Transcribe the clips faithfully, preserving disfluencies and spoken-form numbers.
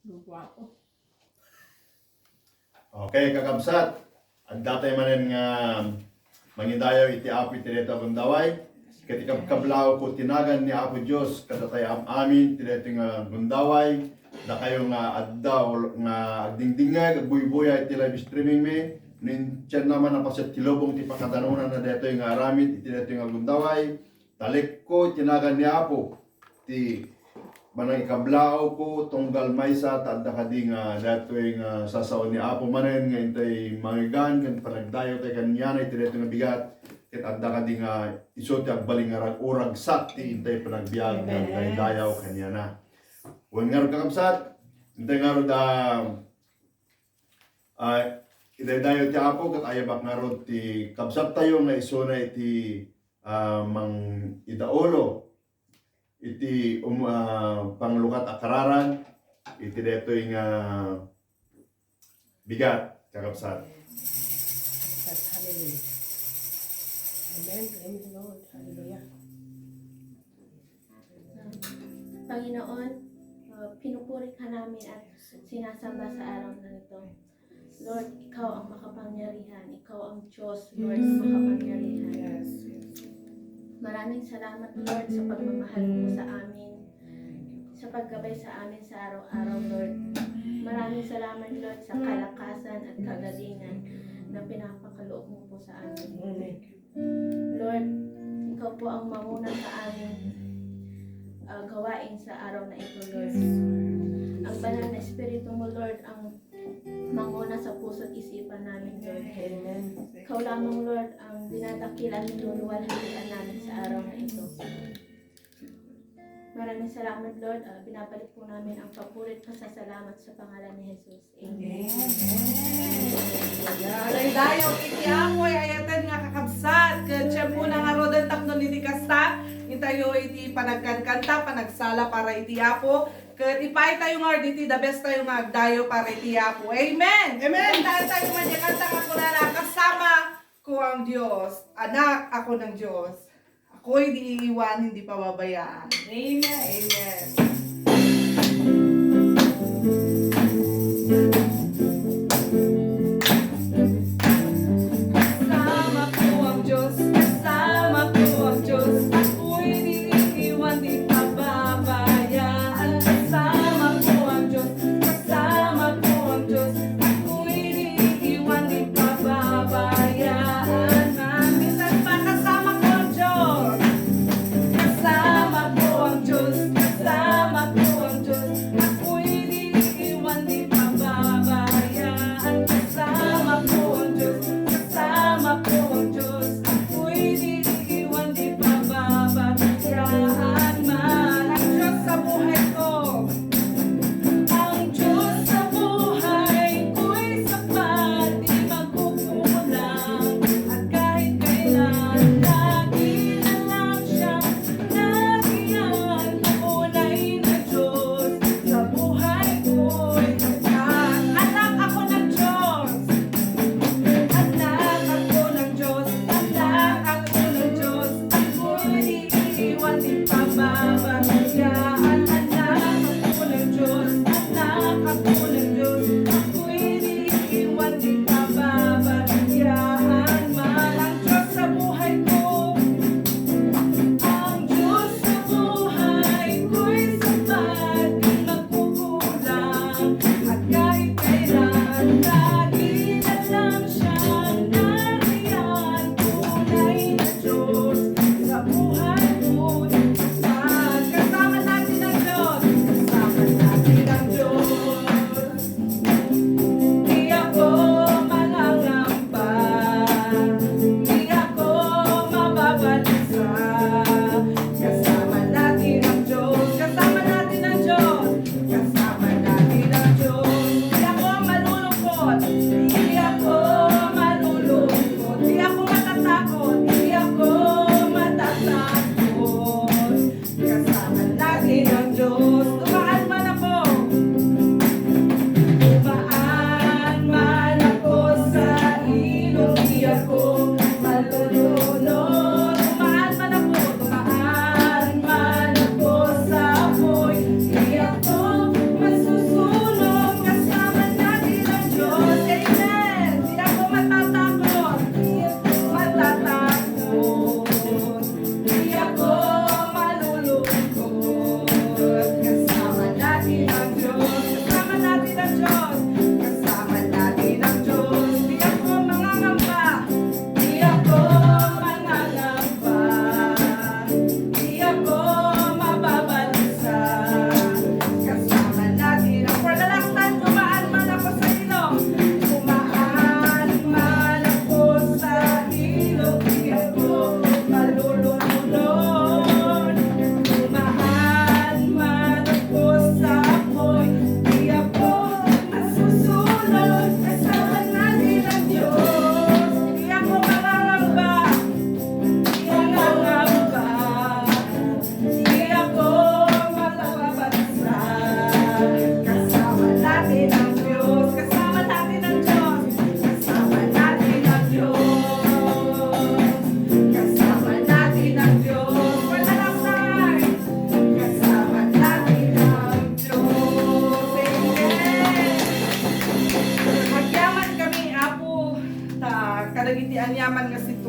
Guwapo. Okay, kakabsat. Adda tayo manen nga mangidayaw iti Apo iti daytoy a gundaway. Ket ikabkablaaw ko ti nagan ni Apo Dios kadatayo am-amin iti daytoy nga gundaway. Dakayo nga adda nga agdingdingngeg, agbuybuya iti live streaming mi. No intianna man a paset ti lubong ti pakadanonanna daytoy nga aramid iti daytoy nga gundaway. Talekko iti nagan ni Apo ti panangikablaaw ko tunggal maysa ta adda kadi nga daytoy nga sasao ni Apo manen nga intay mangigan ken panagdayaw tay kaniana iti daytoy nga bigat ket adda kadi nga isu ti agbalin nga rag-uragsak ti intay panagbiag nga agdaydayaw kaniana. Wen ngarud kakabsat, intay ngarud a, ah, idaydayaw ti Apo ket ayabak ngarud ti kabsattayo nga isuna iti, ah, mangidaulo iti um, ah, panglukat a kararan iti daytoy nga bigat, kakabsat. Hallelujah. Amen. Amen, Lord. Hallelujah. Panginoon, uh, pinupuri ka namin at sinasamba sa araw na ito. Lord, ikaw ang makapangyarihan, ikaw ang Diyos, Lord, makapangyarihan. Yes, yes. Maraming salamat, Lord, sa pagmamahal mo sa amin, sa paggabay sa amin sa araw-araw, Lord. Maraming salamat, Lord, sa kalakasan at kagalingan na pinapakaloob mo po sa amin. Amen. Lord, ikaw po ang manguna sa aming, ah, gawain sa araw na ito, Lord. Ang banal na Espiritu mo, Lord, ang manguna sa puso't isipan namin, Lord. Amen. Ikaw lamang, Lord, ang dinadakil at niluluwalhatian namin sa araw na ito. Maraming salamat, Lord. Ah, binabalik po namin ang papuri at pasasalamat sa pangalan ni Jesus. Amen. Amen. Daydayaw iti Apo ay ayaten nga kakabsat. Ket tiempo na ngaruden tapno iti kasta, intayo iti panagkankanta, panagsala para iti Apo. Ket ipaay tayo nga iti the best tayo nga agdayaw para iti Apo. Amen. Amen. Tayo tayo nga kanta nga kunana, "Kasama ko ang Dios, anak ako ng Dios." Ako'y di iiwan, hindi pababayaan. Amen. Amen. Kasama ko ang Diyos, kasama ko ang Diyos, ako'y di iiwan, di pababayaan. Kasama ko ang Diyos, kasama ko ang Diyos, ako'y di iiwan, di pababayaan. Minsan pa, kasama ko ang Diyos. Kasama ko ang Diyos. Kasama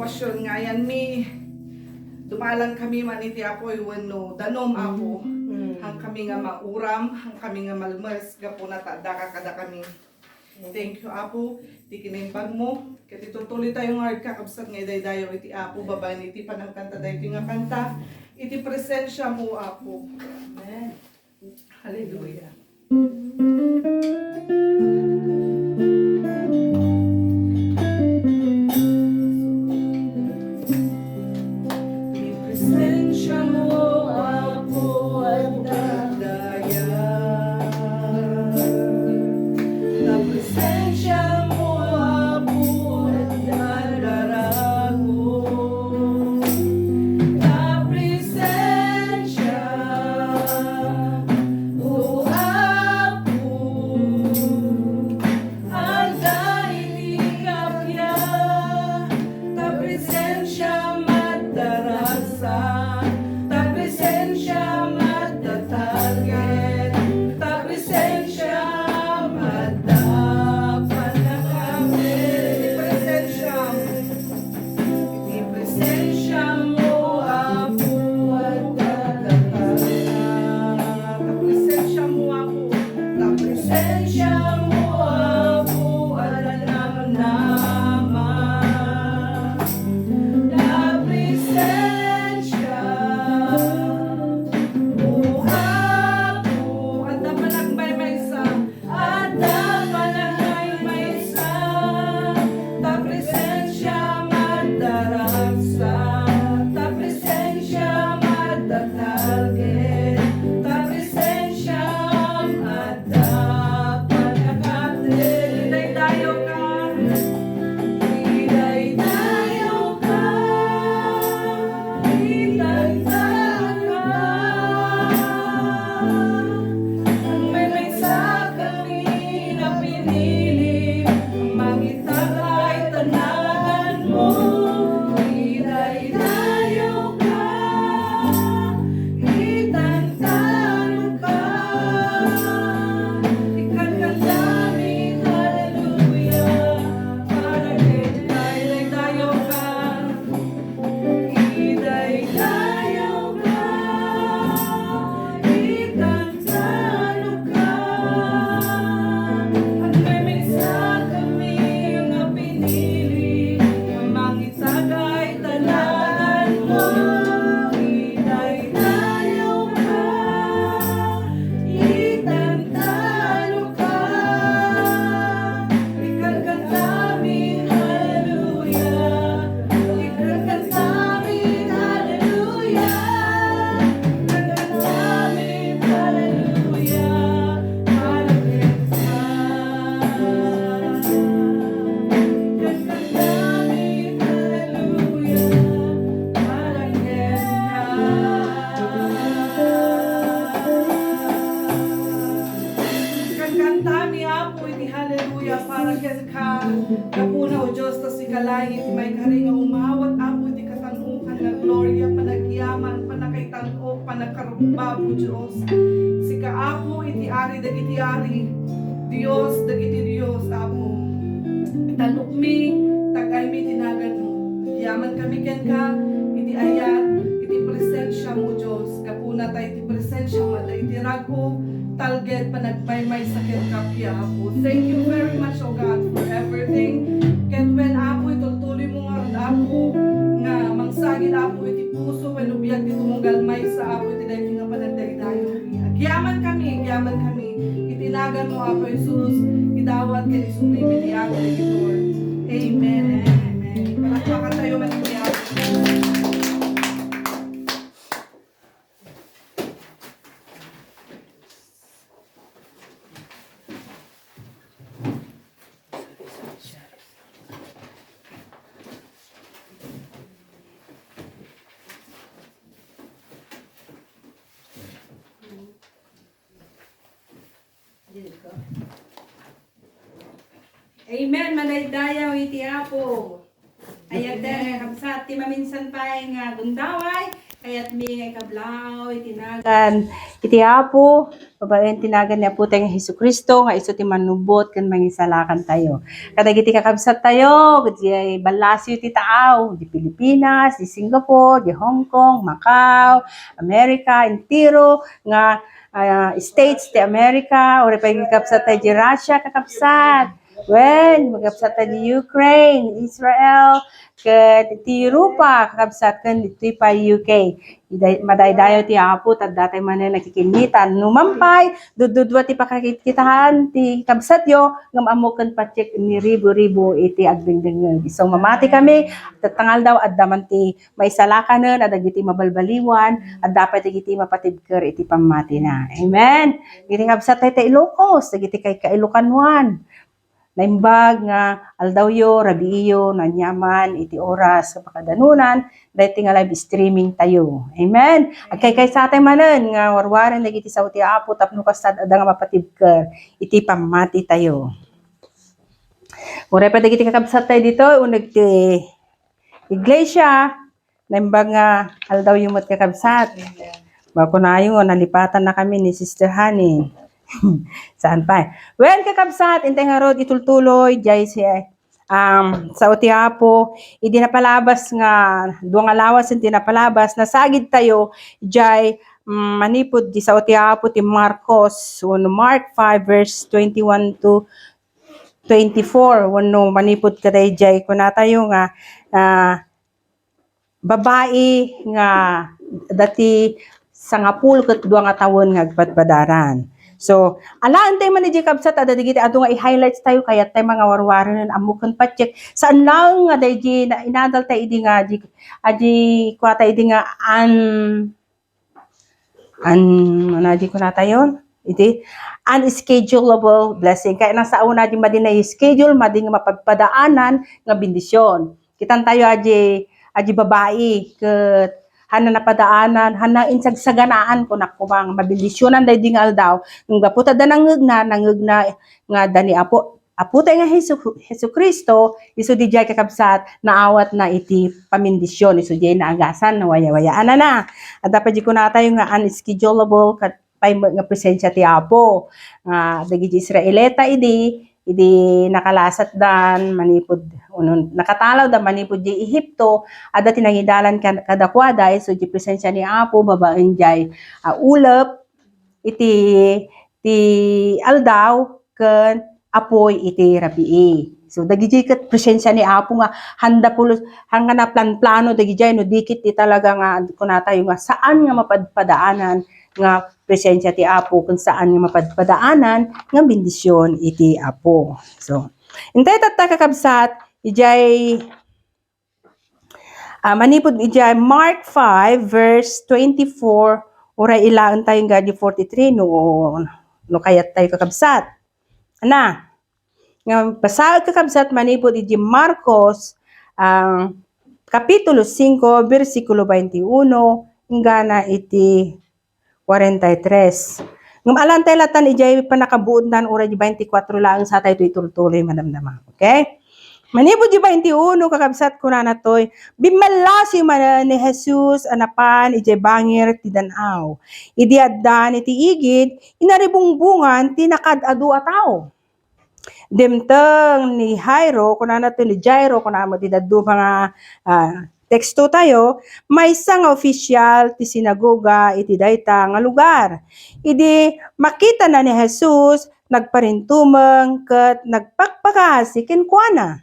Pasyon nga ayanmi, dumalan kami man iti apuy wenno danum, Apo. Mm. Hang kami nga mauram, hang kami nga malmes, gapu na ta addaka kadakami. Thank you, Apo, ti kinaimbagmo. Ket itultuloy tayo nga agkakabsat nga idaydayaw iti Apo, babaen iti panangkanta daytoy nga kanta, iti presensiam, O Apo. Amen. Hallelujah. Ti presensiam, O Apo, adda dayag. Ta presensiam, O Apo, adda daragum. Ta presensiam, O Apo, adda iti kappia. Ta presensiam adda ragsak, ta presensiam adda talged, ta presensiam adda pannakaabli. Ti presensiam, ti presensiam, O Apo, adda ragsak. Ta presensiam, O Apo, ta presensiam, O Apo, adda namnama. Ta presensiam, O Apo, adda panagmaymaysa, adda panagmaymaysa. Ta presensiam adda ragsak, ta presensiam adda talged, ta presensiam adda pannakaabli. Idaydayawka. Idaydayawka, itantanka. Nagmaymaysa kami nga pinili, mangitagay ta naganmo. Idaydayawka, itantanka. Ikankantami, hallelujah. Para kenka, idaydayawka. Idaydayawka, itantanka. Nagmaymaysa kami nga pinili, mangitagay ta naganmo. Idaydayawka, itantanka. Ikankantami, hallelujah. Ikankantami, hallelujah. Ikankantami, hallelujah. Para kenka. Ikankantami, hallelujah. Para kenka. Kankantami, Apo, iti hallelujah para kenka. Gapuna, O Dios, ta sika laeng iti maikari nga umawat, Apo, iti katangoan nga gloria, panagyaman, pannakaitan-ok, pannakarumbab, O Dios. Sika, Apo, iti Ari dagiti ari, Dios dagiti Dios, Apo. Tanokmi, tag-aymi ti naganmo. Yaman kami kenka, iti ayat, iti presensiam, O Dios. Gapuna ta iti presensiam adda iti rag-o, talged, panagmaymaysa ken kappia, Apo. Thank you very much, O God, for everything. Ket wen, Apo, itultuloymo ngarud, Apo, nga mangsagid, Apo, iti puso wenno biag ti tumunggal maysa, Apo, iti daytoy nga panagdaydayaw. Agyaman kami, agyaman kami. Iti naganmo, Apo Jesus, idawat ken isublim iti amin dagitoy. Amen and amen. Palakpakan tayo man iti Apo. Amen. Madaydayaw iti Apo. Ayaten nga kabsat ti maminsan pay nga gundaway, kayatmi nga ikablaw iti nagan iti Apo. babaen ti nagan ni Apotayo nga Jesu-Cristo nga isu ti mannubbot ken mangisalakantayo. Kadagiti kakabsattayo, diay ballasiw ti taaw, di Pilipinas, di Singapore, di Hong Kong, Macau, America, entero nga, ah, states ti America, uray pay kakabsattayo di Russia, kakabsat. Wen, kakabsattayo di Ukraine, Israel, ket ti Europa, kakabsat, ken ditoy pay U K. Iday-, madaydayaw ti Apo, ta adda tay manen nakikinnitan. Numan pay, dududua ti pakakitkitaan ti kabsatyo, ngem ammo ken patiek ni ribu-ribu iti agdengdengngeg. Isu mamati kami, tatta nga aldaw, adda man ti maisalakanen, adda dagiti mabalbaliwan, adda pay dagiti mapatibker iti pammatina. Amen. Dagiti kabsat tayo ta Ilocos, dagiti kay kailokanuan. Naimbag nga aldawyo, rabiiyo, no aniaman iti oras nga pakadanunan, daytoy nga live streaming tayo. Amen. Agkaykaysa tay manen nga warwaren dagiti sao ti Apo tapno kasta adda nga mapatibker iti pammati tayo. Uray pa dagiti kakabsat tayo dito, uneg ti iglesia, naimbag nga aldawyo met, kakabsat. Ba, kunayo nga nalipatan na kami ni Sister Honey. Saan pa? Well, kakabsat, intay ngarud itultuloy, jay si, um, sao ti Apo, idi napalabas nga, dua nga lawas ti napalabas, nasagid tayo, jay, mm, manipud di sao ti Apo, ti Marcos, wenno Mark five, verse twenty-one to twenty-four, wenno manipud kadayjay, kuna tayo nga, ah, babai nga dati sangapulo ket dua nga tawen nga agpadpadaran. So, alaen tayo man iti kabsat, adda dagiti adu nga i-highlights tayo, kayat tayo nga warwaren, ammo ken patiek. Saan lang nga daydi na inadal tayo idi nga, di, adi, kua tayo idi nga an-, an-, ano, adi ko na tayo? Iti unschedulable blessing. Kaya nang sao na di madi na schedule, madi nga mapadpadaanan nga bendisyon. Kitan tayo adi, adi babai, ket hana napadaanan, hana insagsaganaan, kunak ko bang, mabendisyonan daydi nga aldaw. Nung gapu ta da nangngegna, nangngegna nga dani Apo, Apo tayo nga Jesu-, Jesu-Cristo, isu di jay kakabsat, naawat na iti pamindisyon, isu di naagasan, nawayawayaan na na. At dapat di ko na tayo nga unschedulable, kat-, pay met nga presensia ti Apo. Nga dagiti Israelita idi, idi nakalasatdan manipud, unon, nakatalawda manipud di Ehipto, adda ti nangidalan kan-, kadakuada, isu di presensia ni Apo, babaen jay, ah, ulep, iti, ti aldaw, ken apuy iti rabii. So, dagiti ket presensia ni Apo nga handa pulos, hanggang na plan-plano dagiti, no, dikit ti talaga nga, kunatayo nga saan nga mapadpadaanan nga presensia ti Apo, ken saan nga mapadpadaanan nga bendision iti Apo. So, intay tatta, kakabsat, ijay Ah, manipud idiay Mark five, verse twenty-four, uray ilaentayo nga di forty-three, no, no kayat tayo, kakabsat. Ana, nga basaek, kakabsat, manipud iti Marcos, ah, Kapitulo singko, bersikulo twenty-uno, inggana iti kwarenta y tres. Ngem alaentayo latan idiay pannakabuotnan, uray di twenty-four laeng satay to itultuloy, madamdama. Okay? Manipud di twenty-uno, kakabsat, kunana toy, bimmallasiw manen ni Jesus a napan idiay bangir ti dan-aw. Idi addan iti igid, inaribungbongan ti nakaad-adu a tao. Dimteng ni Jairo, kunana to ni Jairo, kunana met ti dadduma nga, ah, teksto tayo, maysa nga ofisial ti sinagoga iti dayta nga lugar. Idi makitana ni Jesus, nagparintumeng ket nagpakpakaasi kenkuana.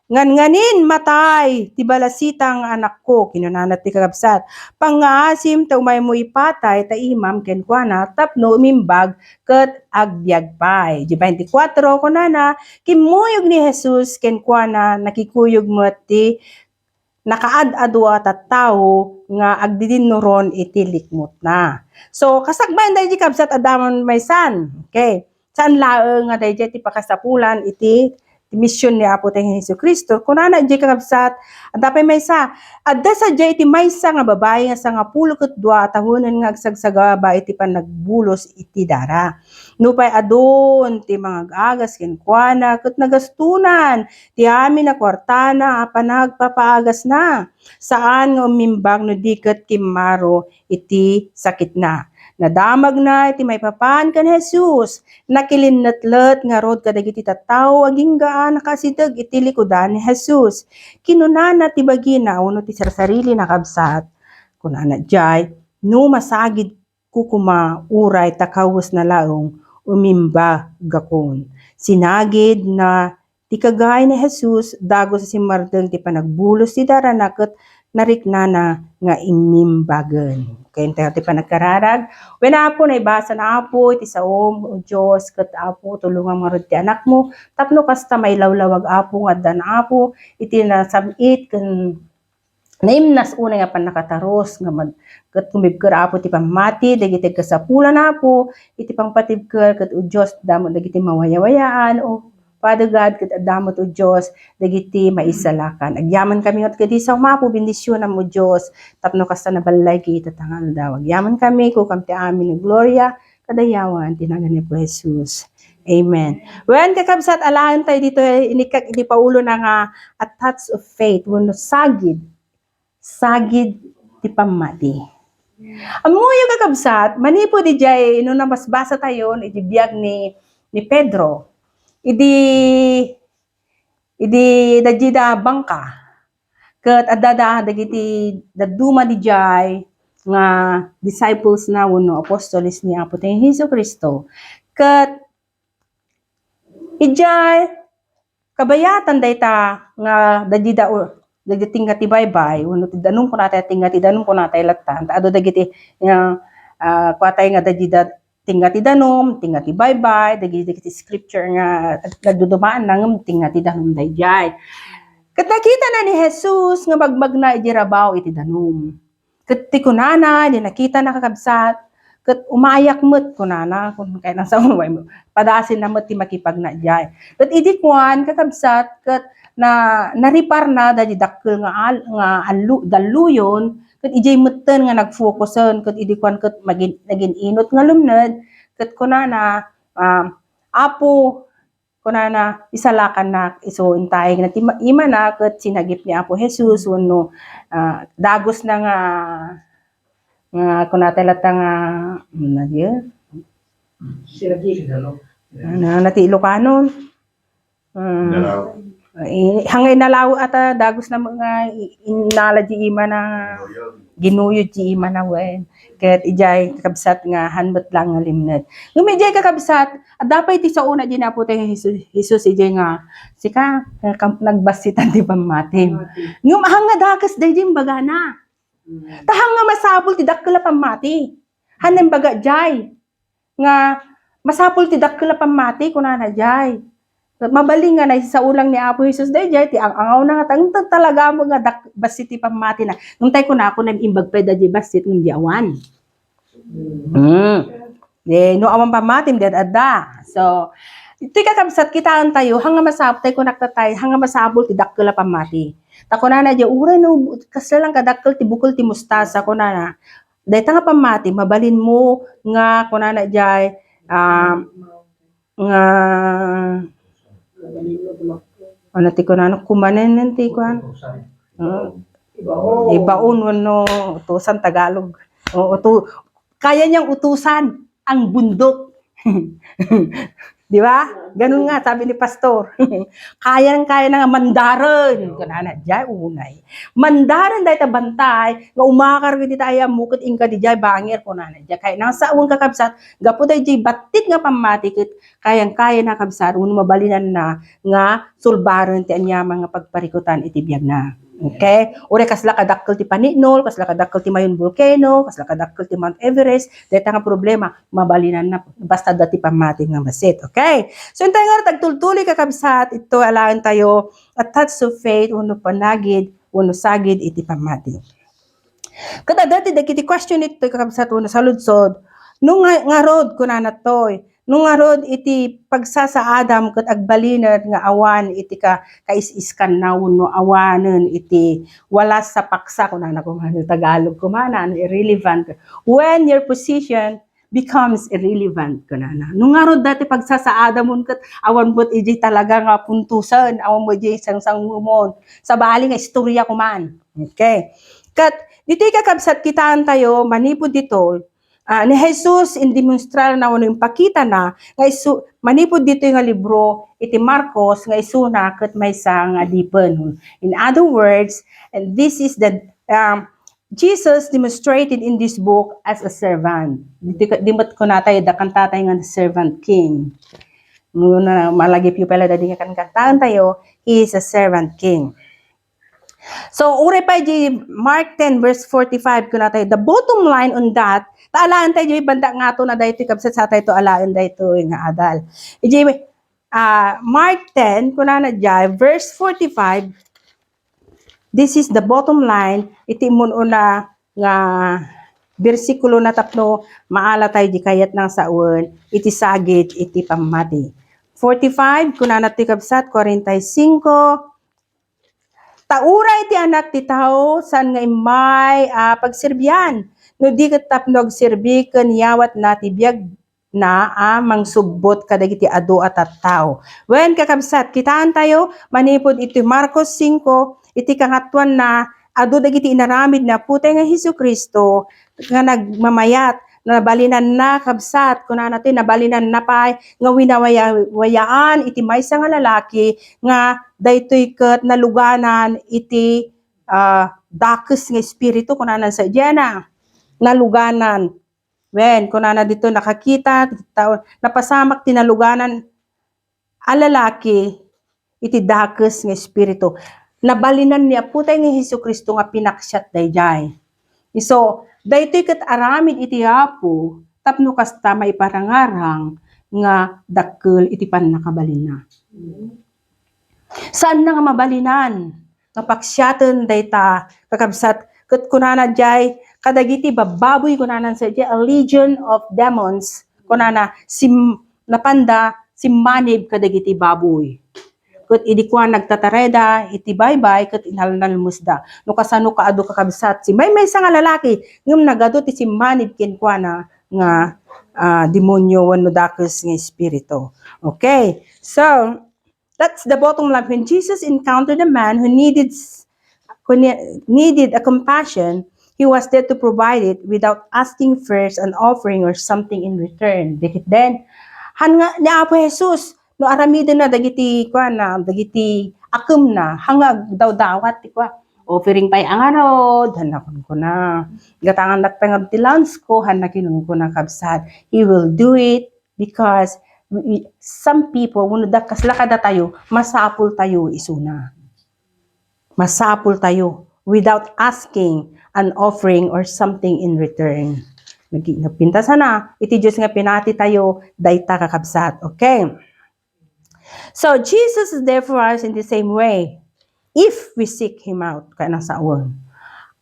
Ngan-nganin matay ti balasitang anakko, kinunana ti kakabsat. Pangngaasim ta umaymo ipatay ta imam kenkuana tapno umimbag ket agbiag pay. Di twenty-four, kunana, kimmuyog ni Jesus kenkuana, nakikuyog met ti nakaad-adu a tattao nga agdidinnuron iti likmutna. So, kasakbayan daydi, kabsat, adda man maysan. Okay. Saan laeng nga daydi ti pakasapulan iti ti mision ni Apo tayo nga Jesu-Cristo. Kunana idiay, kakabsat, adda pay maysa, adda sadiay iti maysa nga babai nga sangapulo ket dua a tawen nga agsagsagaba iti pannagbulos iti dara. Nupay adun ti mangag-agas kenkuana ket nagastonan ti amin a kuartana a panagpapaagasna. Saan nga umimbag no di ket kimmaro iti sakitna. Nadamagna iti maipapan ken Jesus. Nakilinnetlet ngarud kadagiti tattao agingga a nakasideg iti likudan ni Jesus. Kinunana ti bagina wenno ti sarsarili na kabsat. Kunana jay, "No masagidko koma, uray ta kawesna laeng, umimbagakon." Sinagidna ti kagay ni Jesus, dagus a simmardeng ti panagbulos ti darana ket nariknana nga immimbagen. Ken tayo ti panagkararag. Wen Apo, naibasa na Apo iti saom, O Dios, ket Apo, tulongam ngarud ti anakmo, tapno kasta mailawlawag Apo nga addan Apo iti nasam-it ken naimnas unay nga pannakataros nga man, ket kumibker Apo ti pammati dagiti agkasapulan Apo iti pangpatibker ket O Dios, damo dagiti mawayawayaan, O Father God, ket adda met, O Dios, dagiti maisalakan. Agyaman kami ngarud kadi saom Apo, bendisionam, O Dios, tapno kasta naballay iti tatangaldaw. Agyaman kami, kukam ti amin nga gloria, kadayawan ti nagan ni Apo Jesus. Amen. Wen, kakabsat, alaen tayo dito, eh, inikak iti Paulo na nga a touch of faith, wenno sagid, sagid ti pammati. Ammoyo, kakabsat, manipud idiay, no nabasbasa tayo, iti biag ni, ni Pedro, idi, idi dadida bangka, ket adda da dagiti dadduma didiay nga disciples na wenno apostoles ni Apo tayo Jesu-Cristo. Ket idiay kabayatan dayta nga dagiti da-, dagiti tingga ti baybay, wenno ti danum, kunatay tingga ti danum, kunatay latta. Ta adu dagiti, ah, ah, kuatay nga dagiti da-, tingga ti danum, tingga ti baybay, dagiti, dagiti scripture nga nagdudumaan na ngem tingga ti danum daydiay. Ket nakitana ni Jesus nga magmagna iti rabaw iti danum. Ket ti kunana, di nakitana, kakabsat, ket umayak met, kunana, kun kay nasa umay mo, padasinna met ti makipagna diay. Ket idi kuan, kakabsat, ket na, nariparna dagiti dakkel nga al-, nga allu-, dalluyon, ket idiay metten nga nagfokusen, ket idi kuan, ket magin-, nagin-inut nga lumned, ket kunana, ah, Apo, kunana, isalakannak isu intay na ti ma-, imana ket sinagip ni Apo Jesus wenno, ah, dagusna nga, nga kunatay latta nga, ano na diay? Sinagip. Ano, na ti Ilocano? Ah, inalaw. Eh, hangay inalaw ata dagusna nga i-, inala di imana. Ginuyod ti imana wen. Ket idiay kakabsat nga han met lang nga limned. Ngem idiay kakabsat, adda pay ti saona diay ni Apo tayo Jesus, Jesus idiay nga, "Sika, eh, kam-, nagbassitan ti pammatim." Ngem han nga dakes daydiay imbagana. Ta han nga masapul ti dakkel a pammati. Han nga imbaga diay. Nga masapul ti dakkel a pammati, kunana diay. Mabalin nga naisao lang ni Apo Jesus daydiay, ti ang-angawna nga tangtang talaga mo nga dak-, bassit ti pammatina. Ngem tay kunako, naimbag pay daydiay bassit ngem di awan. Hmm. Di, no awan pammati, di adda. So, iti kakabsat, kitaen tayo, hanga masapul, tay kunak tatay, hanga masapul ti dakkel a pammati. Ta kunana diay, uray no, kasla lang kadakkel ti bukel ti mustasa, kunana, dayta nga pammati, mabalin mo nga, kunana diay, ah, nga, ano ti kunana, kumanen ti kuan? Ah, ibaon wenno utusan Tagalog. O, utu-, kaya niyang utusan ang bundok. Di ba? Ganun nga, sabi ni Pastor. Kayang-kaya na nga mandaren. Kunana, diay, unay. Mandaren dayta bantay, nga umakar iti tayamu, ket inka diay bangir, kunana. Diay, kay nang saon kakabsat, gapu daydiay battit nga pammati, ket kayang-kaya na kabsat, wenno mabalinan na nga sulbaren ti aniaman nga pagparikutan iti biagna. Okay? Uray kasla kadakkel ti Paninol, kasla kadakkel ti Mayon Volcano, kasla kadakkel ti Mount Everest, dayta nga problema, mabalinan na, basta adda ti pammati nga bassit. Okay? So, intay nga tagtultuloy, kakabsat, ito alaen tayo, a touch of faith, wenno panagid, wenno sagid iti pammati. Ket adda ti dagiti question iti kakabsat wenno saludsod. No nga, ngarud, kunana toy, no ngarud iti pagsasaadam ket agbalinen nga awan iti ka-, kais-iskanna wenno awanen iti walas sa paksa, kunana kumano Tagalog, kumana, ano, irrelevant. When your position becomes irrelevant, kunana. No ngarud dayta pagsasaadamon ket awan met idiay talaga nga puntusen, awan met idiay sangsangumon. Sabali nga istorya kuman. Okay. Ket ditoy kakabsat, kitaen tayo, manipud ditoy, ah, ni Jesus, indemonstrarna wenno impakitana nga isu-, manipud ditoy nga libro iti Marcos nga isuna ket maysa nga adipen. In other words, and this is the, um, Jesus demonstrated in this book as a servant. Ditoy ka-, di met kunatayo, dakanta tayo nga servant king. Nuna, malagipyo pala dadi nga kankantaen tayo, he is a servant king. So, uray pay di Mark ten verse forty-five, kunatayo, the bottom line on that, ta alaen tayo, di banda nga to na daytoy, kabsat, sa tayo to alaen daytoy nga adal. Iti, ah, Mark ten, kunana diay, verse forty-five, this is the bottom line, iti immun-una nga bersikulo na tapno maala tayo di kayat nang sawen, iti sagid, iti pammati. Forty-five, kunana ti kabsat, forty-five, Ta uray ti Anak ti Tao, saan nga immay a pagserbian, no di ket tapno agserbi ken iyawatna ti biagna a mangsubot kadagiti adu a tattao. Wen, kakabsat, kitaentayo manipud iti Marcos singko, iti kangatoanna, adu dagiti inaramid ni Apotay nga Jesu-Cristo nga nagmamayat, nabalinanna, kabsat, kunana ti, nabalinanna pay nga winawayawayaan iti maysa nga lalaki nga daytoy ket naluganan iti, ah, dakes nga espiritu, kunana sa diana. Naluganan. Wen, kunana dito, nakakita, ti tao, napasamak ti naluganan a lalaki iti dakes nga espiritu. Nabalinan ni Apotay nga Jesu-Cristo nga pinaksiat daydiay. Isu, daytoy ket aramid iti Apo tapno kasta maiparangarang nga dakkel iti pannakabalinna. Saanna nga mabalinan nga paksiaten dayta, kakabsat, ket kunana diay, kadagiti babbaboy, kunana sa diay, a legion of demons, kunana, sim-, napanda simmanib kadagiti baboy. Ket idi kuan nagtatareda iti baybay, ket inalnalmesda. No kasano kaadu, kakabsat, si maymaysa nga lalaki, ngem nagadu ti simmanib kenkuana nga, ah, demonio wenno dakes nga espiritu. Okay. So, that's the bottom line. When Jesus encountered a man who needed s-, who ne-, needed a compassion, he was there to provide it without asking first an offering or something in return. Dikit den. Han nga ni Apo Jesus, no aramidenna dagiti, kuana, dagiti akemna, han nga agdawdawat ti kua, "Offering pay a ngarud," han nakunkuna. "Gatangannak pay ngarud ti lunch ko," han nakinunkuna, kabsat. He will do it because we, we, some people, wenno da-, kasla kadatayo, masapul tayo isuna. Masapul tayo without asking an offering or something in return. Nag-, nagpintasana, iti Dios nga pinati tayo, dayta, kakabsat. Okay. So, Jesus is there for us in the same way. If we seek Him out, kaya nang saon.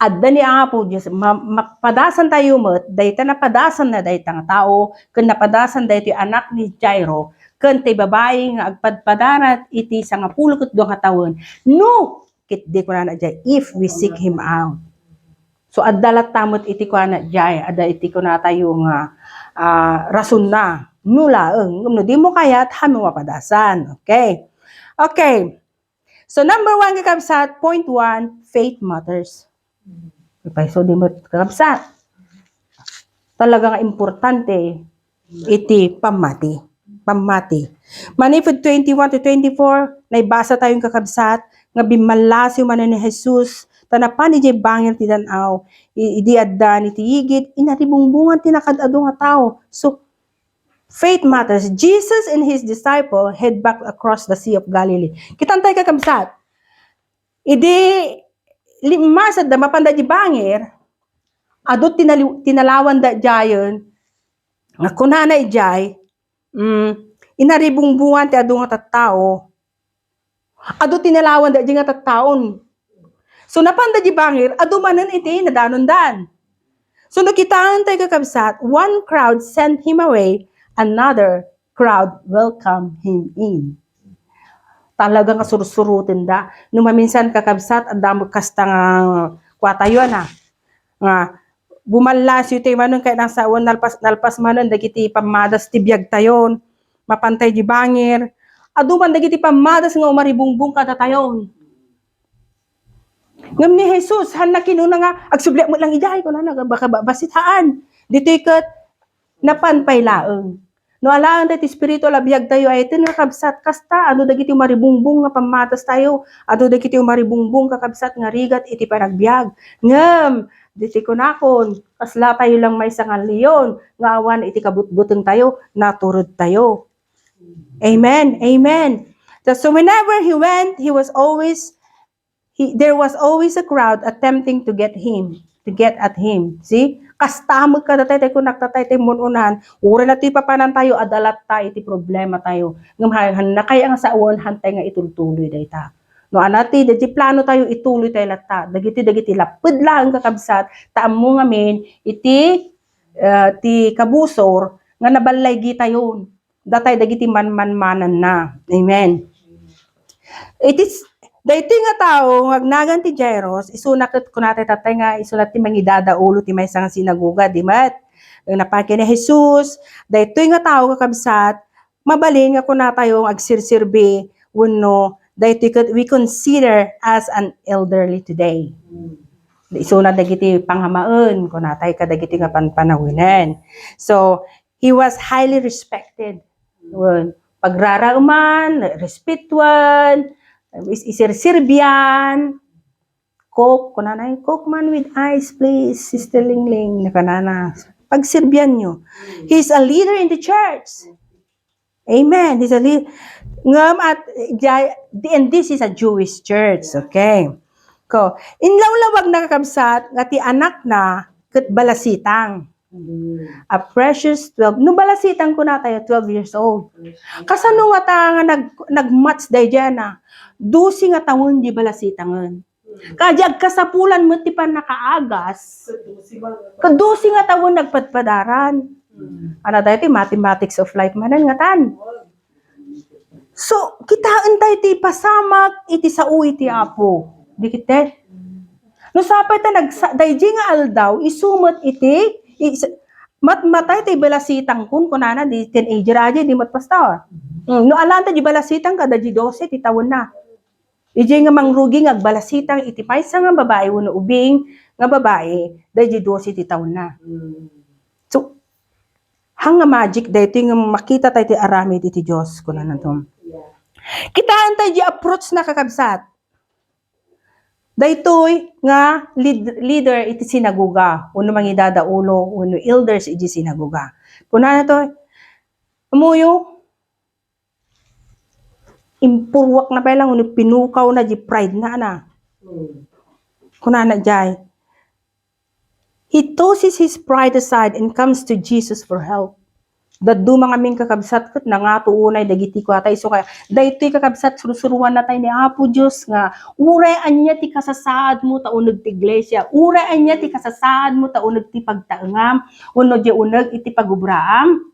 Adda ni Apo Dios, ma-, mapadasan tayo met, dayta napadasan na dayta nga tao, ken napadasan daytoy anak ni Jairo, ken tay babai nga agpadpadarat iti sangapulo ket dua nga tawen. No, ket di kunana diay, if we seek Him out. So, adda latta met iti kunana diay, adda iti kunatayo nga, ah, rasonna. No laeng, ngem no di mo kayat, han mo mapadasan. Okay. Okay. So, number one, kakabsat, point one, faith matters. Ipay, so, di mo, kakabsat. Talaga nga importante iti pammati. Pammati. Manipud twenty-one to twenty-four, naibasa tayo, kakabsat, nga bimmallasiw manen ni Jesus, ta napan idiay bangir ti dan-aw, i-, idi adda iti yigit, inaribungbungan ti nakaad-adu nga tao. So, faith matters. Jesus and his disciple head back across the Sea of Galilee. Kitan tayo, kakabsat. Idi limmasatda, mapanda di bangir, adu tinali-, tinalawanda diayen, nga kunana idiay, mm, inaribungbungan ti adu nga tattao. Adu tinalawanda di nga tattaon. So, napanda di bangir, adu manen iti nadanondan. So, nakitaen tayo, kakabsat, one crowd sent him away, another crowd welcomed him in. Talaga nga sursuruten da. No maminsan, kakabsat, adda mo kasta nga kuatayo, ana. Nga, bumallasiw tayo manen, kaya nang sawan, nalpas, nalpas manen, dagiti pammadas ti biag tayon. Mapantay di bangir. Adu man dagiti pammadas nga umaribungbong kada tayon. Ngem ni Jesus, han nakinuna nga, "Agsubliak met lang idiay," kunana, "baka ba-, bassit haan." Ditoy ket, Napan pay laeng. No alaen ti spiritual a biagtayo, ay, ten nga kabsat, kasta, adu dagiti umaribungbong nga pammatastayo, adu dagiti umaribungbong, kakabsat, nga rigat iti panagbiag. Ngem, diti kunakon, kaslatayo lang maysa nga leon, nga awan iti kabutbutengtayo, naturedtayo. Amen. Amen. So, so whenever he went, he was always, he, there was always a crowd attempting to get him, to get at him. See? Kasta met kada tay, tay kunak, tay, tay mun-unan, uray na ti papanantayo, adda latta iti problematayo. Ngem han, han nakay nga sawen, hantay nga itultuloy dayta. No, ana ti, dagiti planotayo, ituloytayo latta. Dagiti, dagiti lapped laeng, kakabsat, ta ammo ngamin, iti, eh, ti kabusor, nga naballaygitayon. Datay dagiti manmanmananna. Amen. It is, daytoy nga tao nga agnagan ti Jairus, isuna ket kunatay tatay nga isuna ti mangidadaulo ti maysa nga sinagoga, di met? Napan ken ni Jesus, daytoy nga tao, kakabsat, mabalin nga kunatayo nga agsirsirbi wenno daytoy ket we consider as an elderly today. Isuna dagiti pangamaen, kunatay kadagiti nga panpanawenen. So, he was highly respected. Wen, pagraraeman, respetuan, is-, isirsirbian. "Coke," kunana, "Coke man with ice, please, Sister Lingling," nakanana. Pagserbianyo. He's a leader in the church. Amen. He's a leader. Ngem at, and this is a Jewish church, okay? Ko, inlawlawag na, kakabsat, nga ti anakna ket balasitang. A precious twelve. No balasitang kunatayo, twelve years old. Kasano nga ta nga nag-, nagmatch daydiay na? Dose nga tawen di balasitangen. Kadi agkasapulan met ti pannakaagas. Ket dose nga tawen nagpadpadaran. Ana daytoy, mathematics of life manen ngatan. So, kitaentayo ti pasamak iti sao iti Apo. Di ket? No sapay ta nagsa-, daydi nga aldaw, isu met iti, is-, matmatay ti balasitangkon, kunana, di teenager, adi, di met pastor. Mm, no alaanta di balasitang, kada di dose ti tawenna. Idiay nga mangrugi nga agbalasitang iti maysa nga babai wenno ubing nga babai, daydi dose ti tawenna. So, haan nga magic daytoy nga makita tayo ti aramid iti Dios, kunana to. Kitaentayo di approach na, kakabsat. Daytoy nga lead-, leader iti sinagoga, wenno mangidadaulo, wenno elders iti sinagoga. Kunana to, "Ammoyo, impurwak na pay lang, wenno pinukaw na di pride na, ana." Kunana jay, "He tosses his pride aside and comes to Jesus for help." Dadduma ngamin, kakabsat, ket nangato unay dagiti kuatay. So, kaya, daytoy, kakabsat, sursuruan natay ni Apo Dios nga uray ania ti kasasaadmo ta uneg ti iglesia, uray ania ti kasasaadmo ta uneg ti pagtaengam, wenno di uneg iti pagubraam.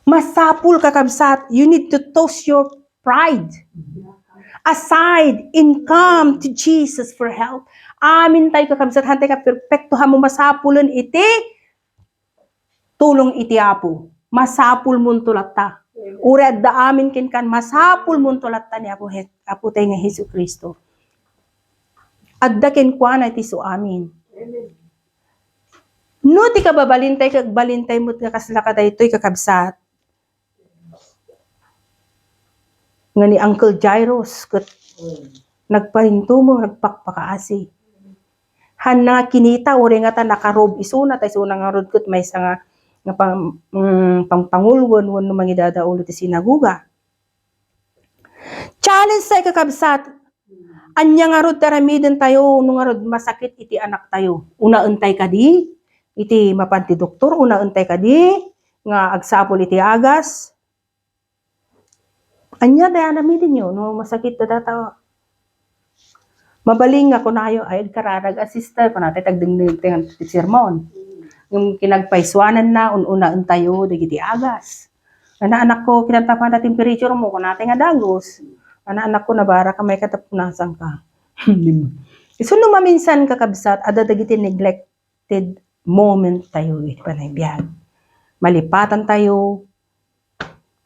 Masapul, kakabsat, you need to toss your pride aside and come to Jesus for help. Amin tayo, kakabsat, hantay ka perpekto, haan mo masapulen iti tulong iti Apo. Masapul monto latta. Uray adda amin kenkan, masapul monto latta ni Apo, Apo tayo nga Jesu-Cristo. Adda kenkuana iti su amin. No ti kababalintay, kagbalintay met nga kasla kadaytoy, kakabsat, nga ni Uncle Jairus ket nagparintumeng, nagpakpakaasi. Haan na kinita, uray nga ta nakarob isuna, ta isuna ngarud ket maysa nga, nga pang-, mm, pangpangulon wenno mangidadaulo ti sinagoga. Challenge tayo, kakabsat. Ania ngarud ti aramiden tayo no ngarud masakit iti anak tayo? Unaen tayo kadi iti mapan ti doktor? Unaen tayo kadi nga agsapul iti agas? Ania ti aramiden yo no masakit ti data? Mabalin nga kunayo, "Ay, agkararag a sister," kunatayo ti agdengdeng ti sermon. Ngem kinapaysuananna, un-unaen tayo dagiti agas. "Ana, anakko, kinantapan ta temperature mo," kunatayo nga dagus. "Ana, anakko, nabara ka, mayka ta punasan ka." Isu no maminsan, kakabsat, adda dagiti neglected moment tayo iti panagbiag. Malipatan tayo,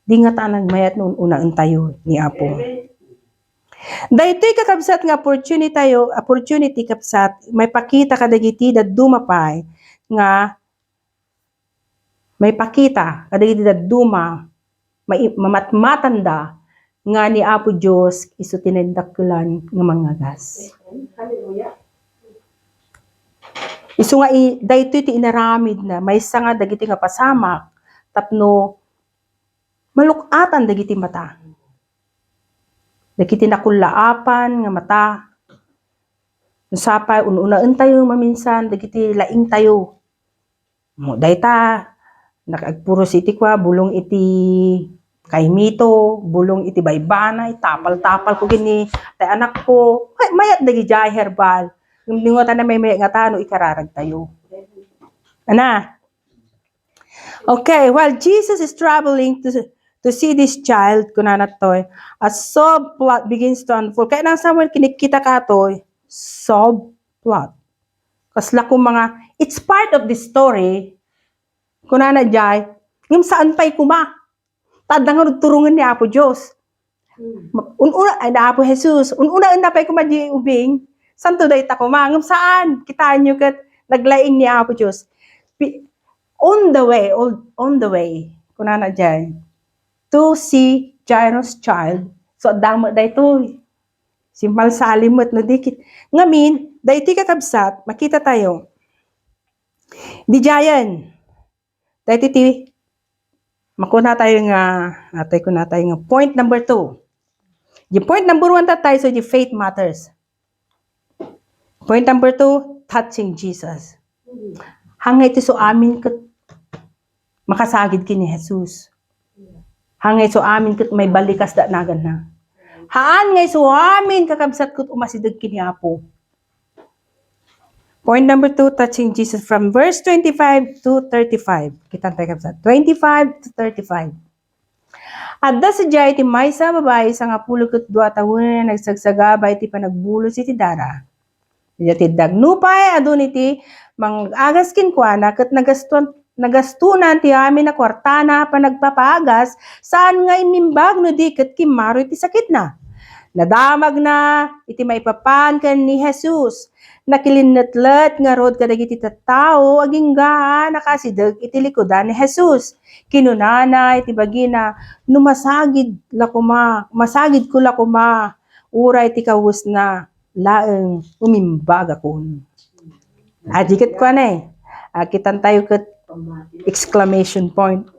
di nga ta nagmayat no un-unaen tayo ni Apo. Daytoy, kakabsat, nga opportunity tayo, opportunity, kabsat, maipakita kadagiti dadduma pay nga maipakita kadagiti dadduma, mai-, mamatmatanda nga ni Apo Dios isu ti naindakkelan nga mangagas. Isu nga i-, daytoy ti inaramidna, maysa nga dagiti nga pasamak tapno maluk-atan dagiti mata. Dagiti nakullaapan nga mata. Sapay, un-unaentayo maminsan dagiti laingtayo. Mo, dayta, nag-, agpuros iti kua, bulong iti kaimito, bulong iti baybana, itapal-tapal ko gini, tay anak ko. Ay, mayat dagiti herbal. Ngem di ngata na may mayat nga tano, ikararag tayo. Ana? Okay, while Jesus is traveling to, to see this child, kunana toy, a subplot begins to unfold. Kaya nang Samuel, kinikita ka toy, subplot. Kasla kung mga, it's part of the story. Kunana jay, ngem saan pay kuma. Tadda nga turongen ni Apo Dios. Hmm. Un-una, ay, ni Apo Jesus. Un-una, enda pay kuma di ubing. Santo dayta kuma. Ngem saan? Kitaan nyo ket naglaing ni Apo Dios. Pi-, on the way, on, on the way. Kunana jay, to see Jairus' child. So, adda met daytoy. Simmal salimet no dikit. Ngamin, daytoy kakabsat, makita tayo. Di jayen. Daytoy ti, makuna tayo nga, atay kuna tayo nga, point number two. Di point number one ta tayo, so di faith matters. Point number two, touching Jesus. Hangay ti so amin ket makasagid ken ni Jesus. Hangay so amin ket maibalikas da naganna. Haan ngay so amin kakabsat ket umasideg ken ni Apo. Point number two, touching Jesus from verse twenty-five to thirty-five. Kitan tayo kabsat. Twenty-five to thirty-five. Adda sadiay ti maysa a babai, sangapulo ket dua a tawen, nagsagsagaba iti panagbulos iti dara. Iti dagno pay, adun iti mangag-agas kenkuana, ket nagastuan, nagastunan ti amin a kuartana a panagpapaagas, saan nga immimbag no di ket kimmaro iti sakitna. Nadamagna iti maipapan ken ni Jesus. Nakilinnetlet ngarud kadagiti tattao agingga a nakasideg iti likudan ni Jesus. Kinunana iti bagina, "No masagid la koma, masagidko la koma, uray ti kawesna laeng umimbagakon." Addaan ket kuana, eh. Ah, kitan tayo ket exclamation point.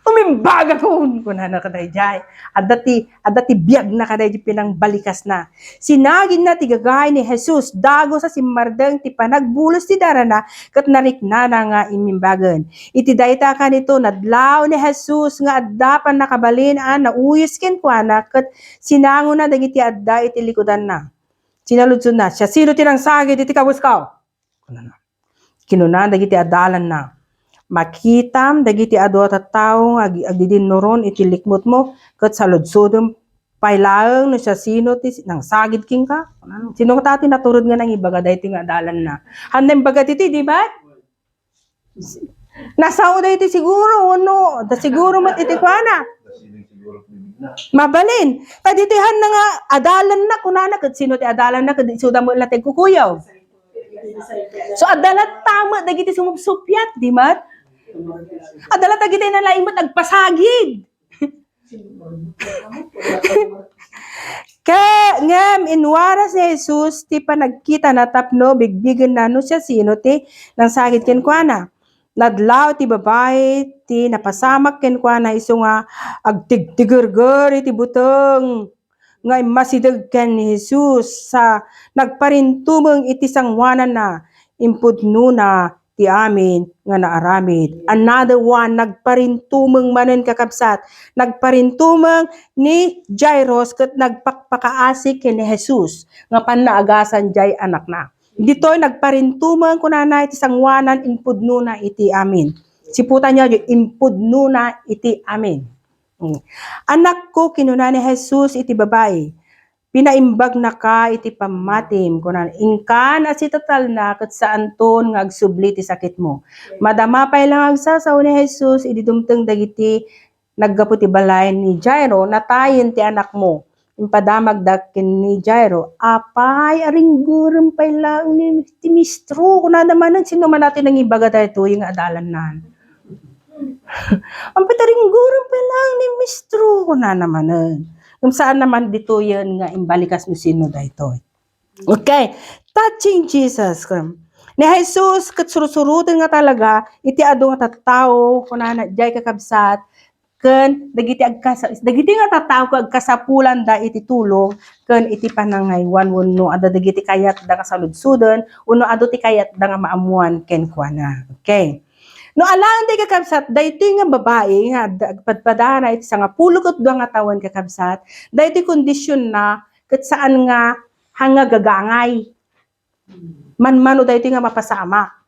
"Umimbagakon!" kunana kadaydiay. Adda ti, adda ti biagna kadaydiay pinangbalikasna. Sinagidna ti gagahay ni Jesus, dagus a simmardeng ti panagbulos ti darana, ket nariknana nga immimbagen. Iti dayta kanito, nadlaw ni Jesus nga adda pannakabalin a nauyos kenkuana, ket sinangona dagiti adda iti likudanna. Sinaludsodna, "Siasino ti nangsagid iti kawesko?" Kunana. Kinuna dagiti adalanna, "Makitam dagiti adu a tattao nga ag-, agdidinnuron iti likmutmo, ket saludsodem pay laeng no siasino ti nangsagid kenka." Sino ta ti naturod nga nangibaga daytoy nga adalanna? Haan imbaga ditoy, di ba? Nasao daytoy siguro, no? Da siguro met iti kuana. Mabalin. Ta ditoy haan nga adalanna, kunana, ket sino ti adalanna, ket isuda met la ti agkukuyaw. So, adda latta met dagiti sumupsuppiat, di met? Adda latta dagiti nalaing met agpasagid. Ke-, ngem inwaras ni Jesus ti panagkitana tapno bigbigenna no siasino ti nangsagid kenkuana. Nadlaw ti babai ti napasamak kenkuana isu nga agtigtigerger iti buteng nga immasideg ken ni Jesus sa nagparintumeng iti sangoananna, impudnona ti amin nga naaramid. Another one, nagparintumeng manen, kakabsat. Nagparintumeng ni Jairus ket nagpakpakaasi ken ni Jesus nga pannaagasan jay anakna. Ditoy nagparintumeng, kunana, iti sangoanan, impudnona iti amin. Siputan niyo, impudnona iti amin. Mm. "Anakko," kinuna ni Jesus iti babai, "pinaimbagnaka iti pammatim," kunana, "inkan a sitatalna ket saanton nga agsubli ti sakitmo." Madama pay la nga agsasao ni Jesus idi dumteng dagiti naggapu ti balay ni Jairo, "Natayen ti anakmo." Impadamagda ken ni Jairo, "Apay, aringgerem pay laeng ni, ti mistro." Kunada manen, sino man daytoy nangibaga daytoy nga adalannan? Ang pitaringguran pa lang ni Mistro, kunana manen. Ngem saan naman ditoyen nga imbalikas no sino daytoy. Okay. Touching Jesus. Ni Jesus, ket sursuroten nga talaga, iti adu nga tattao, kunana, diay kakabsat, ken dagiti agkasa-, dagiti nga tattao ket agkasapulanda iti tulong ken iti panangaywan wenno adda dagiti kayatda nga saludsoden wenno adu ti kayatda nga maammuan kenkuana. Okay. No alaen ti kakabsat, daytoy nga babai nga adda agpadpadana iti sangapulo ket dua nga tawen kakabsat, daytoy kondisionna ket saan nga hanga gagangay. Manmano daytoy nga mapasamak.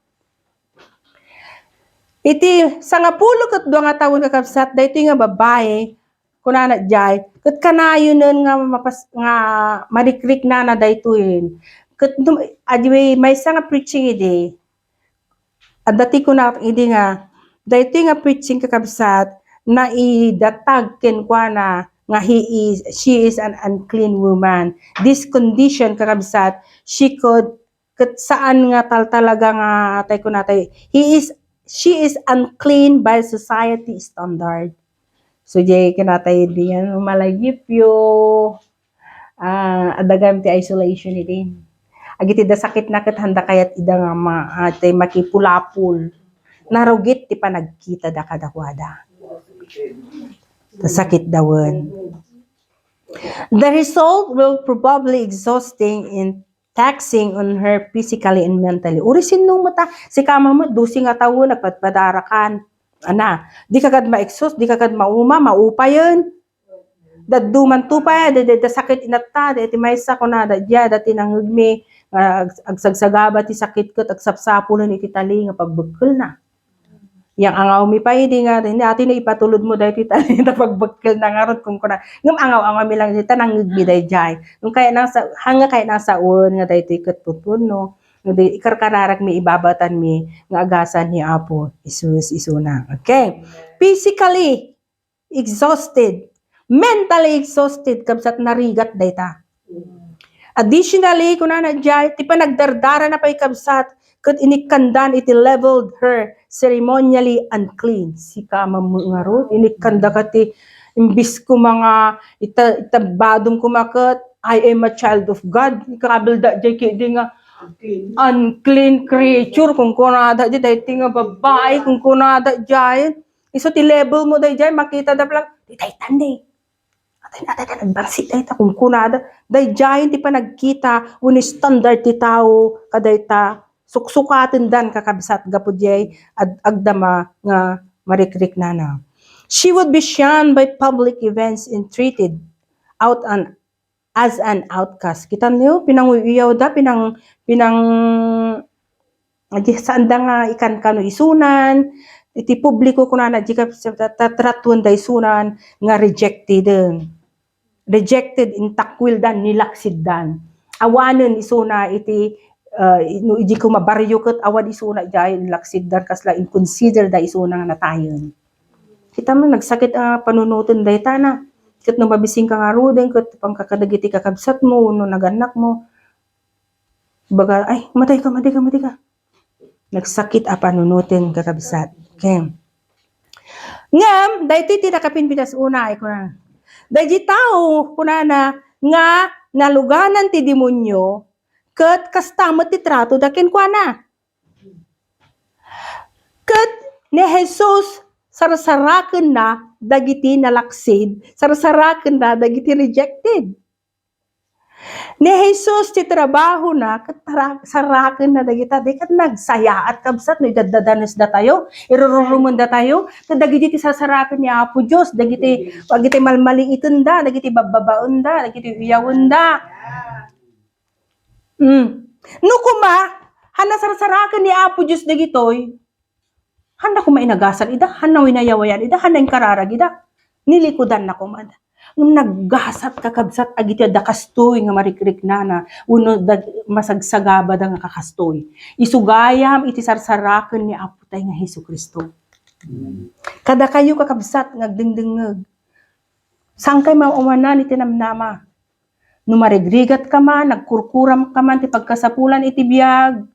Iti sangapulo ket dua nga tawen kakabsat, daytoy nga babai, kunana diay, ket kanayonen nga mapas-, nga marikriknana daytoyen. Ket num-, adi maysa nga preaching idi, adda ti kuna idi nga, daytoy nga preaching kakabsat, naidatag kenkuana nga he is, she is an unclean woman. This condition, kakabsat, she could, ket saan nga tal-, talaga nga, tay kunatay, he is, she is unclean by society standard. So, jay kinatay di yan, malayipyo. Ah, adagam ti isolation iti. Agiti da sakit na ket handa kayat ida nga ma-, ah, tay makipulapul. Narugit ti panagkita da kadakuada. Ta sakit dawen. The result will probably exhausting and taxing on her physically and mentally. Uri sinno met a, sika met, dose nga tawen, nagpadpadarakan. Ana, di ka kad ma-exhaust, di ka kad mauma, maupayen. Dadduman to pay, da, da, da sakit inatta, da iti maysa kunada, dia, dati nangngegmi, nga ag-, agsagsagaba ti sakit ket agsapsapulen iti tali nga pagbekkelna. Yang angawmi pay idi nga, hindi, ati na ipatulod mo daytoy tali ta pagbekkelna ngarud, kunkuna. Ngem angaw-angawmi lang dita, nangngegmi dayjay. Ngem kaya nang sa-, hanga kaya nang sawen nga daytoy ket tutuon, no? Nga di, ikarkararagmi, ibabatanmi, nga agasan ni Apo Jesus isuna. Okay. Physically, exhausted, mentally exhausted, kabsat, narigat dayta. Additionally, kunana diay, ti panagdardarana pay, kabsat, ket inikkandan iti labeled her ceremonially unclean. Sika mammo ngarud, inikkanda ka ti imbis koma nga ita-, itabadom koma ket, "I am a child of God." Ikabelda diay kidi nga unclean creature, kunkunada diay, daytoy nga babai, kunkunada diay. Isu ti level mo dayjay, makita da plang, "Di daytan di. Atay, atay, atay, nagbangsit dayta," kunkunada. Dayjay ti panagkita, wenno standard ti tao, kadayta, suksukatendan, kakabsat, gapu diay ad-, agdama nga marikriknana. She would be shunned by public events and treated out an as an outcast. Kita niyo, pinanguyaw da, pinang-, pinang-, adi, saan da nga ikankano isunan, iti publiko kunana, di ka, ta-, ta-, tratuan da isunan nga rejected. Rejected, intakwil dan, nilaksid dan. Awanen isuna iti, uh, no, idi koma barrio ket awan isuna diay, nilaksid dan, kasla inconsider da isuna nga natayen. Kita mo, nagsakit a panunoten dayta na. Ket no mabisin ka ngaruden, ket pangkakadagiti kakabsat mo, wenno nagannak mo, baga, "Ay, matay ka, matay ka, matay ka." Nagsakit a panunoten, kakabsat. Okay. Ngem, daytoy ti nakapinpitas una, ay kuna. Daydi tao, kunana, nga naluganan ti demonio, ket kasta met ti trato da kenkuana. Ket ni Jesus, sarsarakenna dagiti nalaksid, sarsarakenna dagiti rejected. Ni Jesus ti trabahona, ket tara-, sarakenna dagita, di ket nagsayaat, kabsat, no idaddadanesdatayo, irururumendatayo, ket dagiti ti sarsaraken ni Apo Dios, dagiti, dagiti malmaliitenda, dagiti babbabaenda, dagiti uyawenda. Mm. No koma, han nasarsaraken ni Apo Dios dagitoy, hanna koma inagasan ida, hanna winayawayan ida, hanna inkararag ida. Nilikudanna koma. Ngem naggasat, kakabsat, agiti adda kastoy nga marikriknana, wenno dag-, masagsagabada nga kakastoy. Isu gayam iti sarsaraken ni Apo tay nga Jesu-Cristo. Kadakayo, kakabsat, nga agdengdengngeg. Saankay maamanan iti namnama. No marigrigat ka man, nagkurkuram ka man ti pagkasapulan iti biag,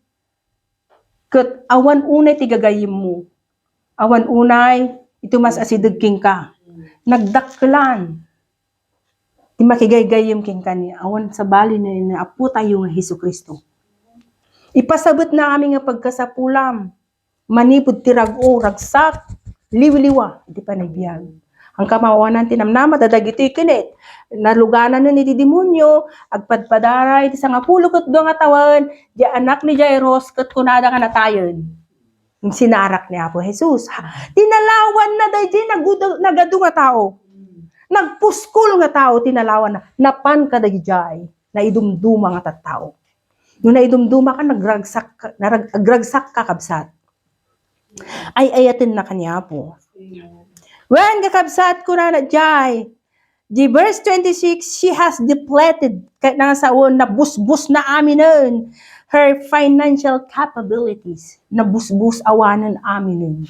ket awan unay ti gagayyemmo, Awan unay, iti mas asideg kenka. Nagdakkelan ti makigaygayyem kenka ni awan sabali ni, ni Apotayo nga Jesu-Cristo. Ipasabetna amin nga pagkasapulam. Manipud ti rag-o, ragsak, liwliwa iti panagbiag. Ang kamawanan ti namnama, dadagitoy ket naluganan iti demonio, agpadpadaray iti sangapulo ket dua nga tawen, di anak ni Jairus, ket kunada nga natayen. Sinarak ni Apo Jesus. Tinalawanna daydi naguda-, nagadu nga tao. Nagpuskol nga tao, tinalawanna. Napan kadagijay, naidumduma nga tattao. No naidumduma ka, nagragsak ka, narag-, agragsak ka, kabsat. Ay-ayatenna ka ni Apo. Wen, kakabsat, kunana jay, di verse twenty-six, she has depleted, ket nang saon, nabusbos na aminen her financial capabilities. Nabusbos awanen aminen.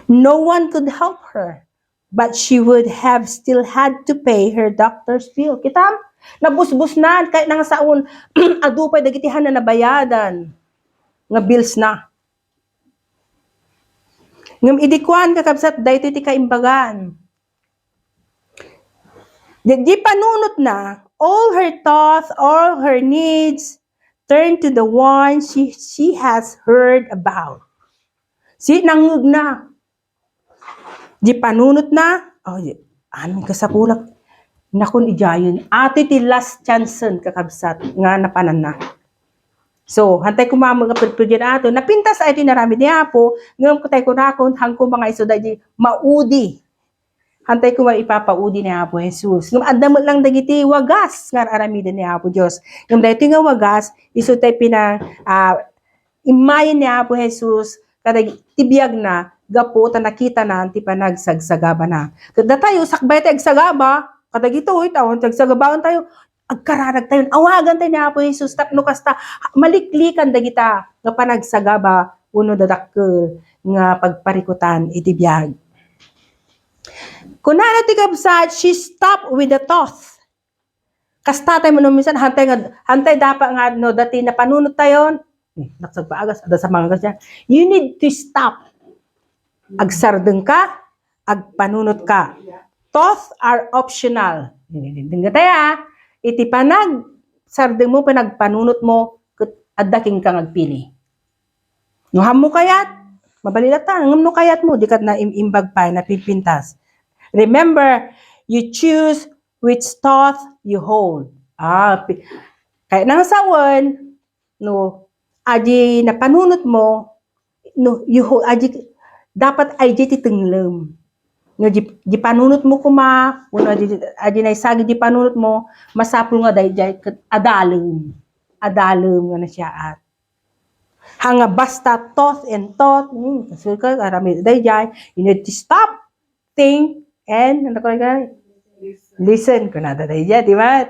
No one could help her, but she would have still had to pay her doctor's bill. Kitam? Nabusbos na, ket nang saon, adu pay dagiti han na nabayadan nga bills na. Ngem idi kuan, kakabsat, daytoy ti kaimbagan. Di, di panunotna, all her thoughts, all her needs, turn to the one she, she has heard about. Si nangngegna. Di panunotna, oh, di, amin kasapulak. Nakon ijayen, atoy ti last chance-en, kakabsat, nga napananna. So, hantay koma nga perperian ato, napintas ay ti naramid ni Apo, ngem kutay kunakon, hangko mga iso daydi maudi. Hantay koma ipapaudi ni Apo Jesus. Ngem adda met lang dagiti wagas nga aramiden ni Apo Dios. Ngem daytoy nga wagas, isu tay pina-, ah, immayen ni Apo Jesus, kadag-, ti biagna, gapu ta nakitana ti panagsagsagabana. Ket datayo, sakbay ti agsagaba, kadagitoy, ta awan ti agsagabaentayo, agkararagtayo, awagantayo ni Apo Jesus tapno kasta, maliklikan dagita nga panagsagaba wenno dadakkel nga pagparikutan iti biag. Kunana ti kabsat, she stopped with the thought. Kasta tay no minsan, hantay nga, hantay dapa nga no dati napanunot tayon. Hmm, nagsagpaagas, ada sa mga gasya. You need to stop. Agsardeng ka, agpanunot ka. Thoughts are optional. Dengngeg tayo, ah. Iti panagsardeng mo, panagpanunot mo, ket adda kenka nga agpili. No, hammo kayat, mabalin latta, ngem no kayat mo, di ket na im-, imbag pay, napimpintas. Remember, you choose which thought you hold. Ah, pi-, kayat nang sawen, no, adi napanunot mo, no, you hold, adi, dapat ay di ti tenglem. No, di, di panunot mo koma, wenno adi, adi naisagid di panunot mo, masapul nga daydiay ket adalem. Adalem nga nasiaat. Hanga basta thought and thought, hmm, kasul ka, aramid daydiay, you need to stop, think, and, ano ko, listen. Kunada daydiay, di ba?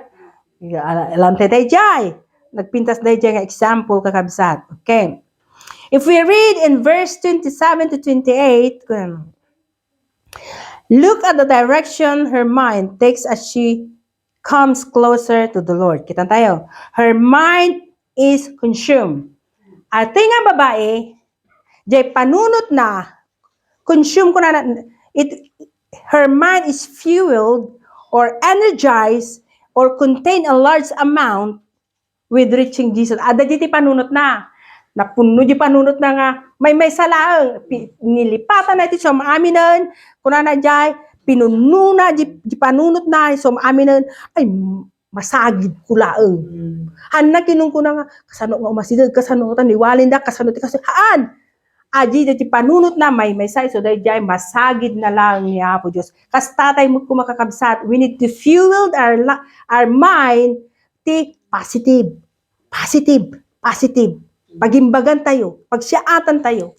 Ala-, alante daydiay. Nagpintas daydiay nga example, kakabsat. Okay. If we read in verse twenty-seven to twenty-eight, kun-, look at the direction her mind takes as she comes closer to the Lord. Kita tayo. Her mind is consumed. Ati nga babae, jay panunot na, consume ko na, it, her mind is fueled or energized or contain a large amount with reaching Jesus. Adda di ti panunot na. Napunno di panunot na nga, maymaysa laeng. Pi-, nilipatan na iti suam aminen, kunana jay, pinunno na di, di panunot na, suam aminen, ay, masagid ko laeng. Mm. Hanna kinunkuna nga, kasano nga umasideg, kasano ta niwalinda, kasano ti kasu-, haan! Adi, ti panunot na, maymaysa, so dayjay, masagid na laeng ni Apo Dios. Kasta tay met koma kakabsat, we need to fuel our la-, our mind ti positive. Positive. Positive. Pagimbagan tayo. Pagsiaatan tayo.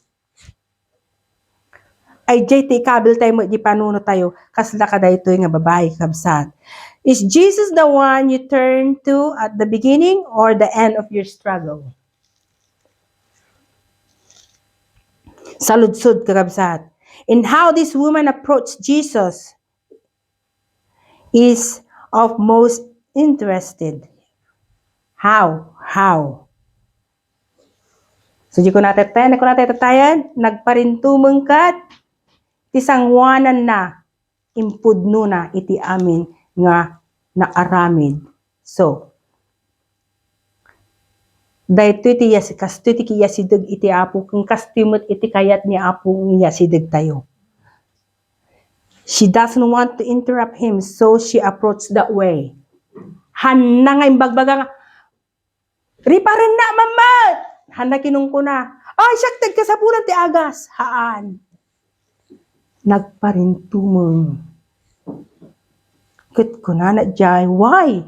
Ay, jay ti ikabil tayo met di panunot tayo. Kasla kadaytoy nga babae, kabsat. Is Jesus the one you turn to at the beginning or the end of your struggle? Saludsod, kakabsat. In how this woman approached Jesus, is of most interested. How? How? So, di ko natetay, na ko natetatayan, nagparintumeng ket ti sangoananna, impudnona iti amin nga naaramid. So, daytoy ti yas-, kastoy ti kiyasideg iti Apo, ken kastoy met iti kayat ni Apo nga iyasideg tayo. She doesn't want to interrupt him, so she approached that way. Hanna nga imbagbaga nga, "Riparennak man met!" Hanna kinungkuna. "Ay, siak ti agkasapulan ti agas." Haan. Nagparintumeng. Ket kunana jay, why?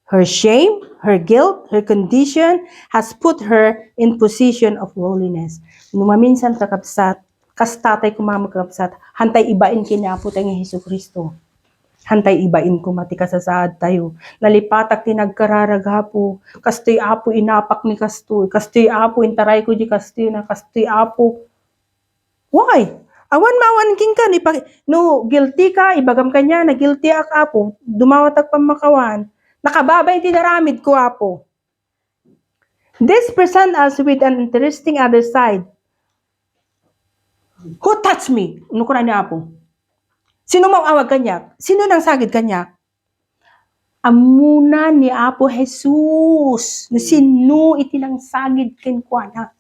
Her shame, her guilt, her condition has put her in position of lowliness. No maminsan, kakabsat, kas tatay koma met, kakabsat, hantay ibain ken ni Apo tayo nga Jesu-Cristo. Hantay ibain koma ti kasasaad tayo. Nalipatak ti nagkararag, Apo. Kastoy, Apo, inapak ni kastoy. Kastoy, Apo, intarayko di kastoy na. Kastoy, Apo. Why? Awan maawan kenka, no ipa-, no guilty ka, ibagam kaniana, "Guilty ak, Apo, dumawatak pammakawan. Nakababa iti naramidko, Apo." This present us with an interesting other side. "Who touched me?" No kuna ni Apo. Sino maawag kaniak? Sino nangsagid kaniak? Ammona ni Apo Jesus no sinno iti nangsagid kenkuana.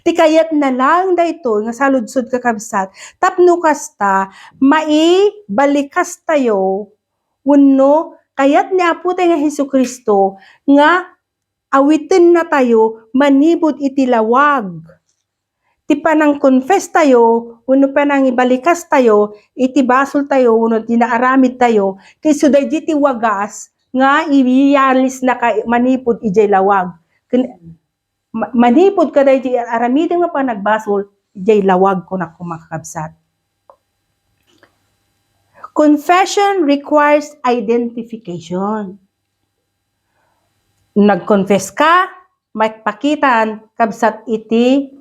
Ti kayatna laeng daytoy nga saludsod, kakabsat, tapno kasta, maibalikas tayo wenno kayat ni Apo tayo nga Jesu-Cristo nga awitenna tayo manipud iti lawag. Ti panang-confess tayo wenno panangibalikas tayo iti basol tayo wenno ti naaramid tayo, ket isu daydi ti wagas nga iyalisna ka manipud idiay lawag. Ken, ma-, manipud kadaydi aramidem nga panagbasol idiay lawag, kunak, kakabsat. Confession requires identification. Nag-confess ka, mapakitam, kabsat, iti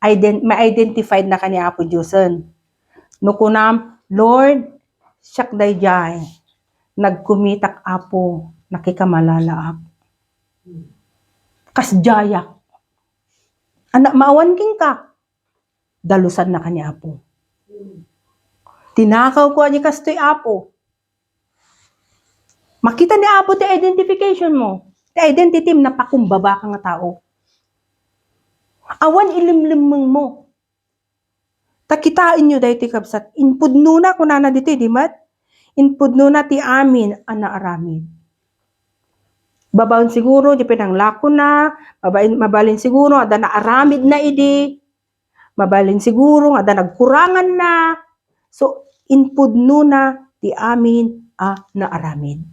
ident-, ma-identified naka ni Apo Diosen. No kunam, "Lord, siak daydiay. Nagkumitak, Apo, nakikamalalaak. Kasdiayak. Annak maawan kenka." Dalusan naka ni Apo. Tinakawko a di kastoy, Apo. Makita ni Apo ti identification mo. Ti identity mo, napakumbaba ka nga tao. Awan ilimlimmeng mo. Ta kitaenyo daytoy, kabsat. Impudnona, kunana ditoy, di met? Impudnona ti amin a naaramid. Babaen siguro, di pinanglakona, babaen, mabalin siguro, adda naaramidna idi. Mabalin siguro nga adda nagkuranganna. So, impudnona ti amin a naaramid.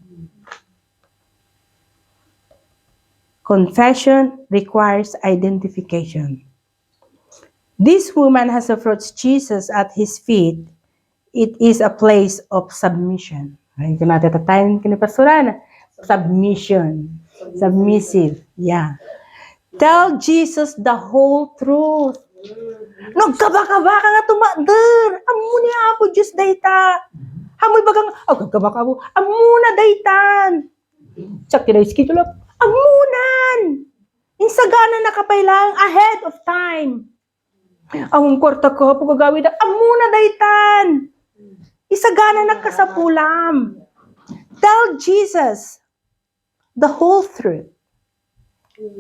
Confession requires identification. This woman has approached Jesus at his feet. It is a place of submission. Ay, ito na, tatayin, kinipasturan. Submission. Submissive. Yeah. Tell Jesus the whole truth. Nagkabakabaka nga tumakder. Ammo ni Apo Dios dayta. Ammom ibaga nga, "Agkabaka mo." Ammona daytan. Check ti schedule. Ammonan. Insagana na ka pay lang ahead of time. Ang kwarta ko, pagagawid, ammona daytan. Isagana na kasapulam. Tell Jesus the whole truth.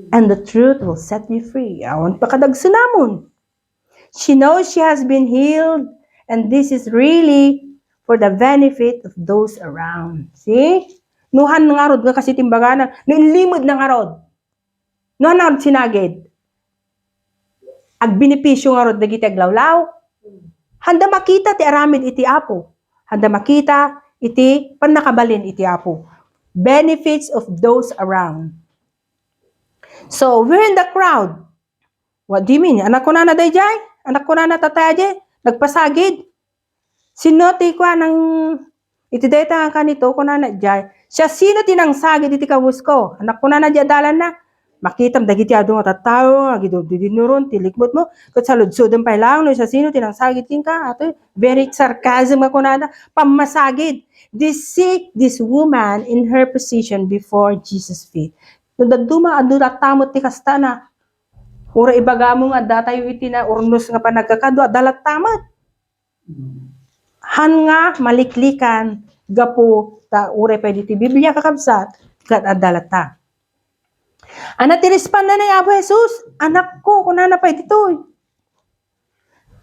And the truth will set you free. Awan pakadagsenamon. She knows she has been healed, and this is really for the benefit of those around. See? No han ngarud nga kasi timbaganan, no inlimed na ngarud. No han ngarud sinagid. Agbenepisyo ngarud dagiti aglawlaw. Handa makita ti aramid iti Apo. Handa makita iti pannakabalin iti Apo. Benefits of those around. So, we're in the crowd. What do you mean? Anak ko na na dayjay? Anak ko na na tatay ajay? Nagpasagid? Sino ti kuan nang iti dayta nga kanito, kunana jay, "Siasino ti nangsagid iti kabusko?" Anak, kunana jay adalanna. Makitam dagiti adu nga tattao nga agidurdudinnuron ti likmutmo, ket saludsodem pay laeng no siasino ti nangsagid kenka. Ato, very sarcasm nga kunana, pammasagid. This, see this woman in her position before Jesus' feet. No dadduma, adu tatta met ti kastana. Uray ibagam nga adda tayo iti naurnos nga panagkakadua, adda latta met. Han nga maliklikan gapu ta uray pay ditoy Biblia, kakabsat, ket adda latta. Ania ti respondna ni Apo Jesus? "Anakko," kunana pay ditoy.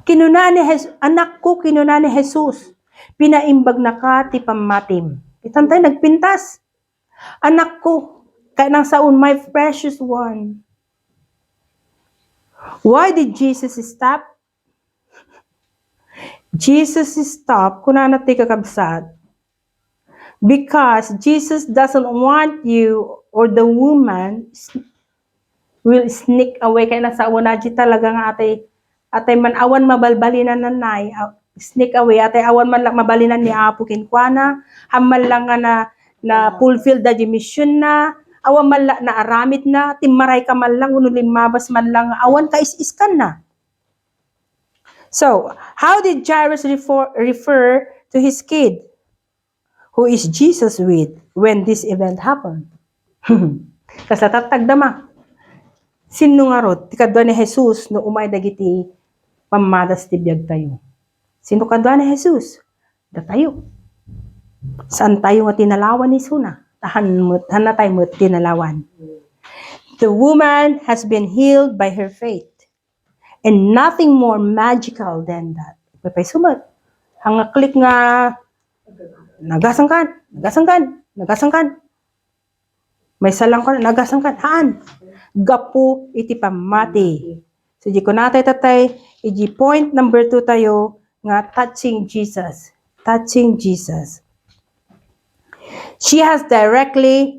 Kinuna ni Jes-, "Anakko," kinuna ni Jesus, "pinaimbagnaka ti pammatim." Kitanta, nagpintas. "Anakko," kayatna nga sawen, "my precious one." Why did Jesus stop? Jesus stop, kunana ti kakabsat, because Jesus doesn't want you or the woman s-, will sneak away. Kayatna sawen, dayta talaga nga atay, atay man awan mabalbalinan nanay, ah, sneak away, atay awan man lang mabalinan ni Apo kenkuana, han man lang nga na, na-fulfill da di mission na, awan man lang naaramid na, timmaray ka man lang, wenno limmabas man lang, awan ka is-iskan na. So, how did Jairus refer, refer to his kid, who is Jesus with, when this event happened? Kasla tattagda ma. Sinno ngarud ti kadua ni Jesus no umay dagiti pammadas ti biagtayo? Sino kadua ni Jesus? Datayo. Saan tayo nga tinalawan isuna? Ta han met, han natay met tinalawan. The woman has been healed by her faith. And nothing more magical than that. Paypayso met. Hangaklik nga, "Nagasangkan, nagasangkan, nagasangkan." Maysa lang ko, "Nagasangkan." Haan. Gapu iti pammati. So, di ko natay tatay, iti point number two tayo, nga touching Jesus. Touching Jesus. She has directly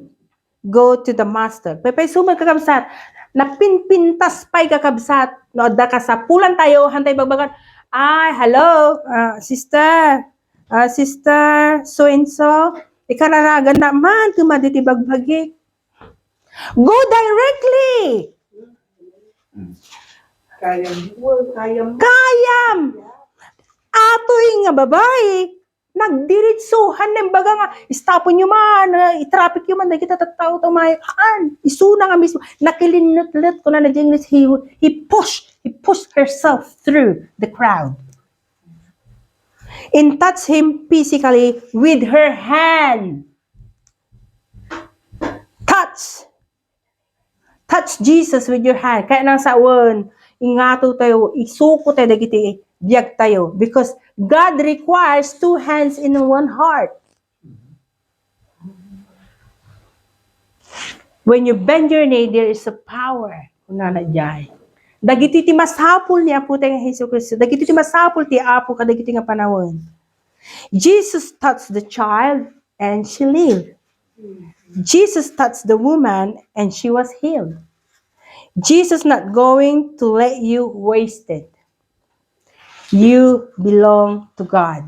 go to the master. Paypayso met, kakabsat, napinpintas pay, kakabsat, no adda kasapulan tayo, han tay bagbagan, "Ay, hello, ah, sister, ah, sister, so and so, ikararaganna man, kumadi ti bagbagik." Go directly! Kayam. Kayam. Atoy nga babai, nagdiritso, han imbaga nga, "Istapenyo man, ah, itrapikyo man dagiti tattao ta umay." Haan, isuna nga mismo, nakilinnutlut, kunana diay English, he, he pushed, he pushed herself through the crowd and touched him physically with her hand. Touch. Touch Jesus with your hand. Kayatna nga sawen, ingato tayo, isuko tayo dagiti biag tayo. Because God requires two hands in one heart. When you bend your knee, there is a power. Kunana diay. Dagiti ti masapul ni Apo tayo nga Jesu-Cristo. Dagiti ti masapul ti Apo kadagiti nga panawen. Jesus touched the child and she lived. Jesus touched the woman and she was healed. Jesus not going to let you waste it. You belong to God.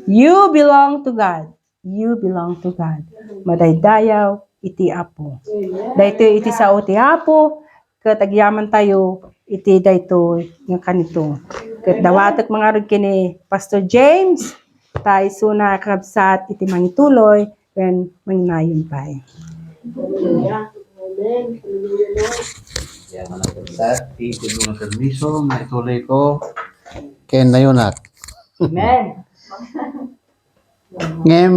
You belong to God. You belong to God. Madaydayaw iti Apo. Daytoy iti sao ti Apo, ket agyaman tayo iti daytoy nga kanito. Ket dawatek mangarud ken ni Pastor James, ta isuna, kakabsat, iti mangituloy ken manginayon pay. Amen. Hallelujah, Lord. Yan, mga kabsat, iti nga permiso, maituloy ko ken nayunak. Amen. Ngem,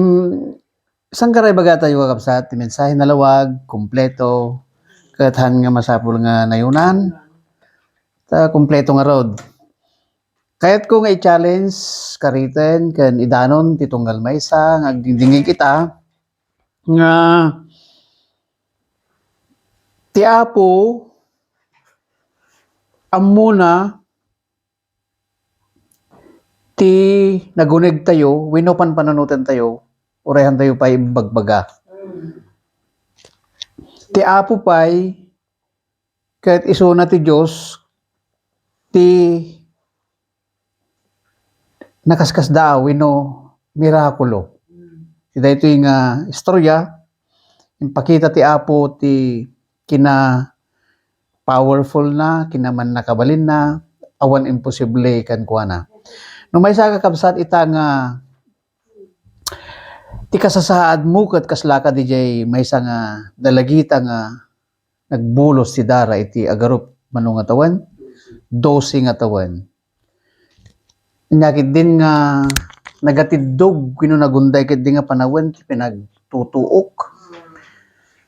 saan karay baga tayo, kakabsat, ti mensahe nalawag, kompleto, ket han nga masapul nga nayunan, ta kompleto ngarud. Kayatko nga i-challenge kariten ken idanon ti tunggal maysa nga agdingdingig ita nga ti Apo ammona ti naguneg tayo wenno panpanunotentayo, uray han tayo pay imbagbaga. Ti Apo pay ket isuna ti Dios ti nakaskasdaaw wenno mirakulo. Ti daytoy nga istorya, impakita ti Apo ti kina-powerful na, kinamannakabalin na, awan imposible kenkuana. No maysa, kakabsat, ita nga ti kasasaadmo ket kasla kadi diay maysa nga dalagita nga nagbulos ti dara iti agarup Mano nga tawen? Dose nga tawen. Ania ketdin nga nagatiddog wenno nagunday ketdi nga panawen ti pinagtutuok.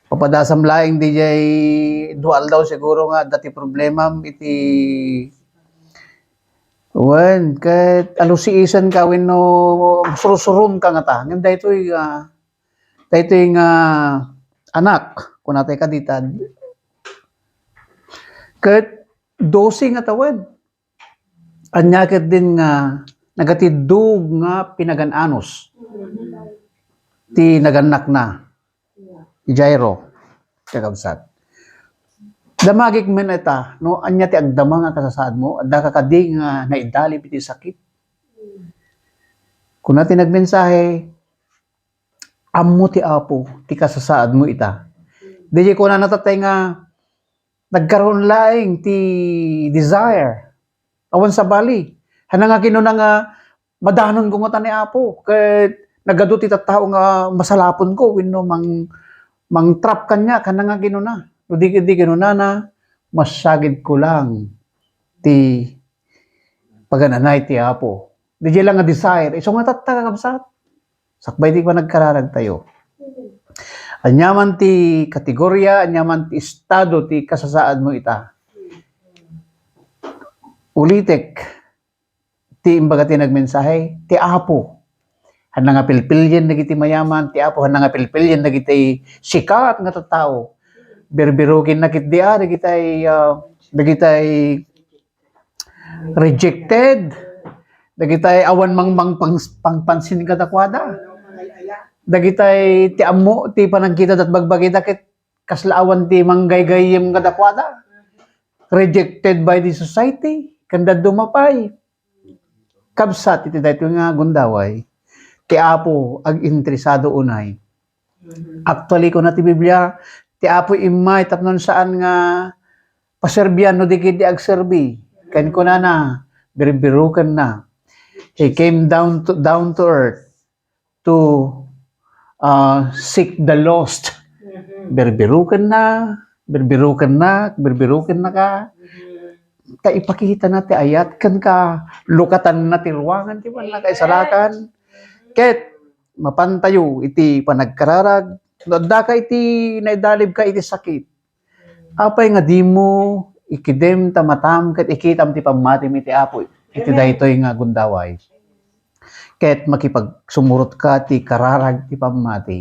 Papadasam laeng diay dua aldaw siguro nga adda ti problemam iti wen, ket alusiisenka wenno sursuronka ngata. Ngem daytoy, ah, daytoy nga anak, kunatay kadita, ket dose nga tawen. Ania ketdin nga nagatiddog nga pinagan-anos ti nagannakna, ni Jairo, kakabsat. Damagek met ita, no, ania ti agdama nga kasasaadmo? Addaka kadi nga naidalib iti sakit? Kuna ti nagmensahe, ammo ti Apo ti kasasaadmo ita. Diay kunana tattay nga nagkaroon laeng ti desire. Awan sabali. Hana nga kinuna nga, "Madanonko ngata ni Apo, ket nagadu ti tattao nga masalaponko wenno mang-, mangtrap kaniak," hana nga kinuna. No di, di kinunana, "Masagidko lang ti pagan-anay ti Apo." Diay lang nga desire. Isu nga tatta, kakabsat. Sakbay ti panagkararagtayo. Aniaman ti kategoria, aniaman ti estado ti kasasaadmo ita. Ulitek, ti imbaga ti nagmensahe, ti Apo. Hana nga pilpilien dagiti mayaman, ti Apo, hana nga pilpilien dagiti sikat nga tattao. Birbirukenna ketdi a, dagitay, ah, dagitay rejected, dagitay awan mang, mang pang-, pangpansin kadakuada. Dagitay ti ammo, ti panagkita dat bagbagida ket kasla awan ti manggaygayyem kadakuada. Rejected by the society, ken dadduma pay. Kabsat iti daytoy nga gundaway, ti Apo aginteresado unay. Actually, kuna ti Biblia, ti Apo immay tapno saan nga paserbian no di ketdi agserbi. Ken kunana, birbirukenna. He came down to, down to earth to, uh, seek the lost. Birbirukenna, birbirukenna, birbirukennaka. Ta ipakitana ti ayat ken kalukatanna ti ruangan ti pannakaisalakan. Ket mapantayo iti panagkararag, no addaka iti naidalibka iti sakit, apay nga dimo ikidem ta matam ket ikitam ti pammatim iti Apo iti daytoy nga gundaway? Ket makipagsumurotka ti kararag ti pammati.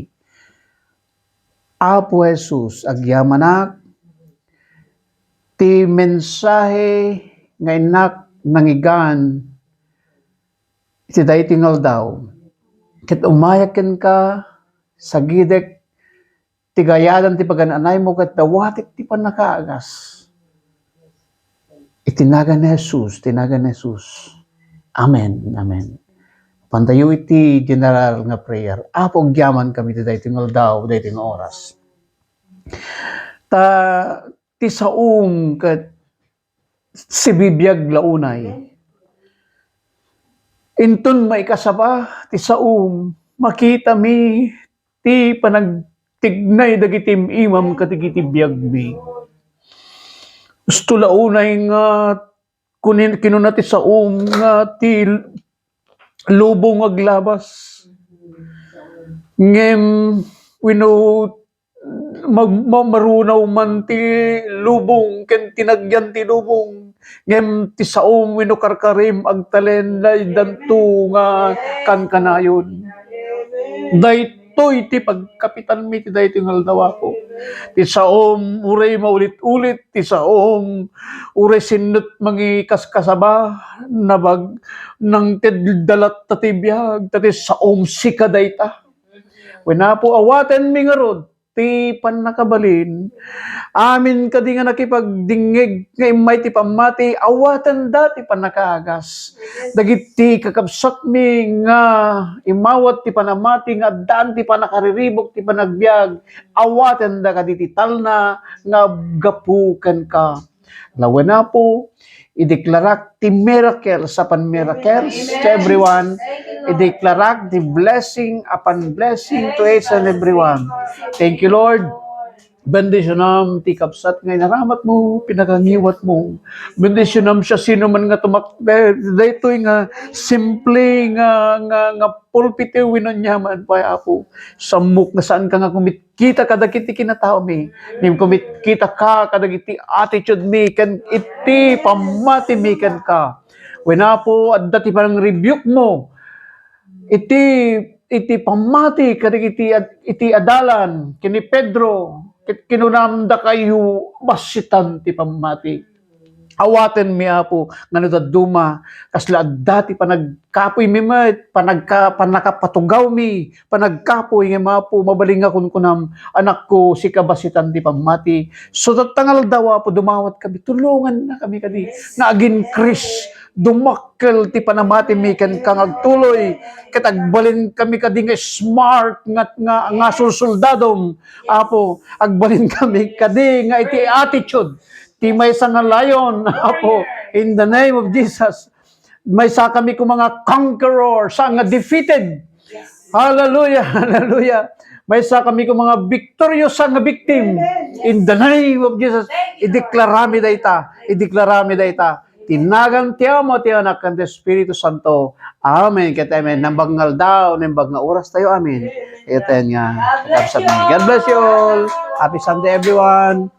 Apo Jesus, agyamanak ti mensahe nga innak nangigan iti daytoy nga aldaw. Ket umayak kenka, sagidek ti gayadan ti pagan-anaymo ket dawatek ti pannakaagas. Iti nagan ni Jesus, iti nagan ni Jesus. Amen. Amen. Pantayo iti general nga prayer. Apo, agyamankami iti daytoy nga aldaw, daytoy nga oras. Ta ti saom ket sibibiag la unay. Inton maikasaba ti saom, makitami ti panagtignay dagiti im-imam kadagiti biagmi. Isu la unay nga kunin-, kinuna ti saom nga ti lubong aglabas. Ngem, wenno mag-, ma-, marunaw man ti lubong ken ti nagyan ti lubong, ngem ti saom wenno karkarim agtalinaeddanto nga kankanayon. Daytoy ti pagkapitanmi ti daytoy nga aldaw, Apo. Ti saom, uray maulit-ulit, ti saom, uray sinnet mangikaskasaba, nabag-, nangted-, dalatta ti biag, ta ti saom, sika dayta. Wen, Apo, awatenmi ngarud ti pannakabalin. Amin kadi nga nakipagdingngeg nga immay ti pammati, awatenda ti pannakaagas. Dagiti kakabsatmi nga immawat ti panamati nga addaan ti pannakariribuk ti panagbiag, awatenda kadi ti talna nga gapu kenka. Lawen, Apo, ideklarak ti miracles apan miracles to everyone. Ideklarak ti blessing apan blessing to each and everyone. Thank you, Lord. Bendisyonam ti kabsat nga inaramatmo, pinakangiwatmo. Bendisyonam siasinoman nga tumakder daytoy nga simple nga, nga, nga pulpit wenno aniaman pay, Apo. Sammok nga saanka nga kumitkita kadagiti kinataomi. Ngem kumitkitaka kadagiti attitude mi ken iti pammati mi kenka. Wen, Apo, adda ti panangrebuke mo iti, iti pammati kadagiti ad-, iti adalan ken ni Pedro, ket kinunam dakayo, "Bassitan ti pammati." Awatenmi, Apo, nga no dadduma, kasla adda ti panagkapuymi met, panagka-, pannakapatugawmi, panagkapuy, ngem, Apo, mabalin nga kunkunam, "Anakko, sika bassitan ti pammati." Sudatta nga aldaw, Apo, dumawatkami, tulongannakami kadi, nga agin-increase, dumakkel ti panamatimi kenka nga agtuloy, ket agbalinkami kadi nga smart nga, nga, nga sulsuldadom, Apo, agbalinkami kadi nga iti attitude ti maysa nga lion, Apo, in the name of Jesus. Maysakami koma nga conqueror, saan nga defeated. Hallelujah, hallelujah. Maysakami koma nga victorious, saan nga victim. In the name of Jesus, ideklarami dayta, ideklarami dayta. Ti nagan ti Ama, ti Anak, ken ti Espiritu Santo. Amen. Ket amen. Naimbag nga aldaw, naimbag nga oras tayo. Amen. Ket ayan nga. God bless you all. Happy Sunday, everyone.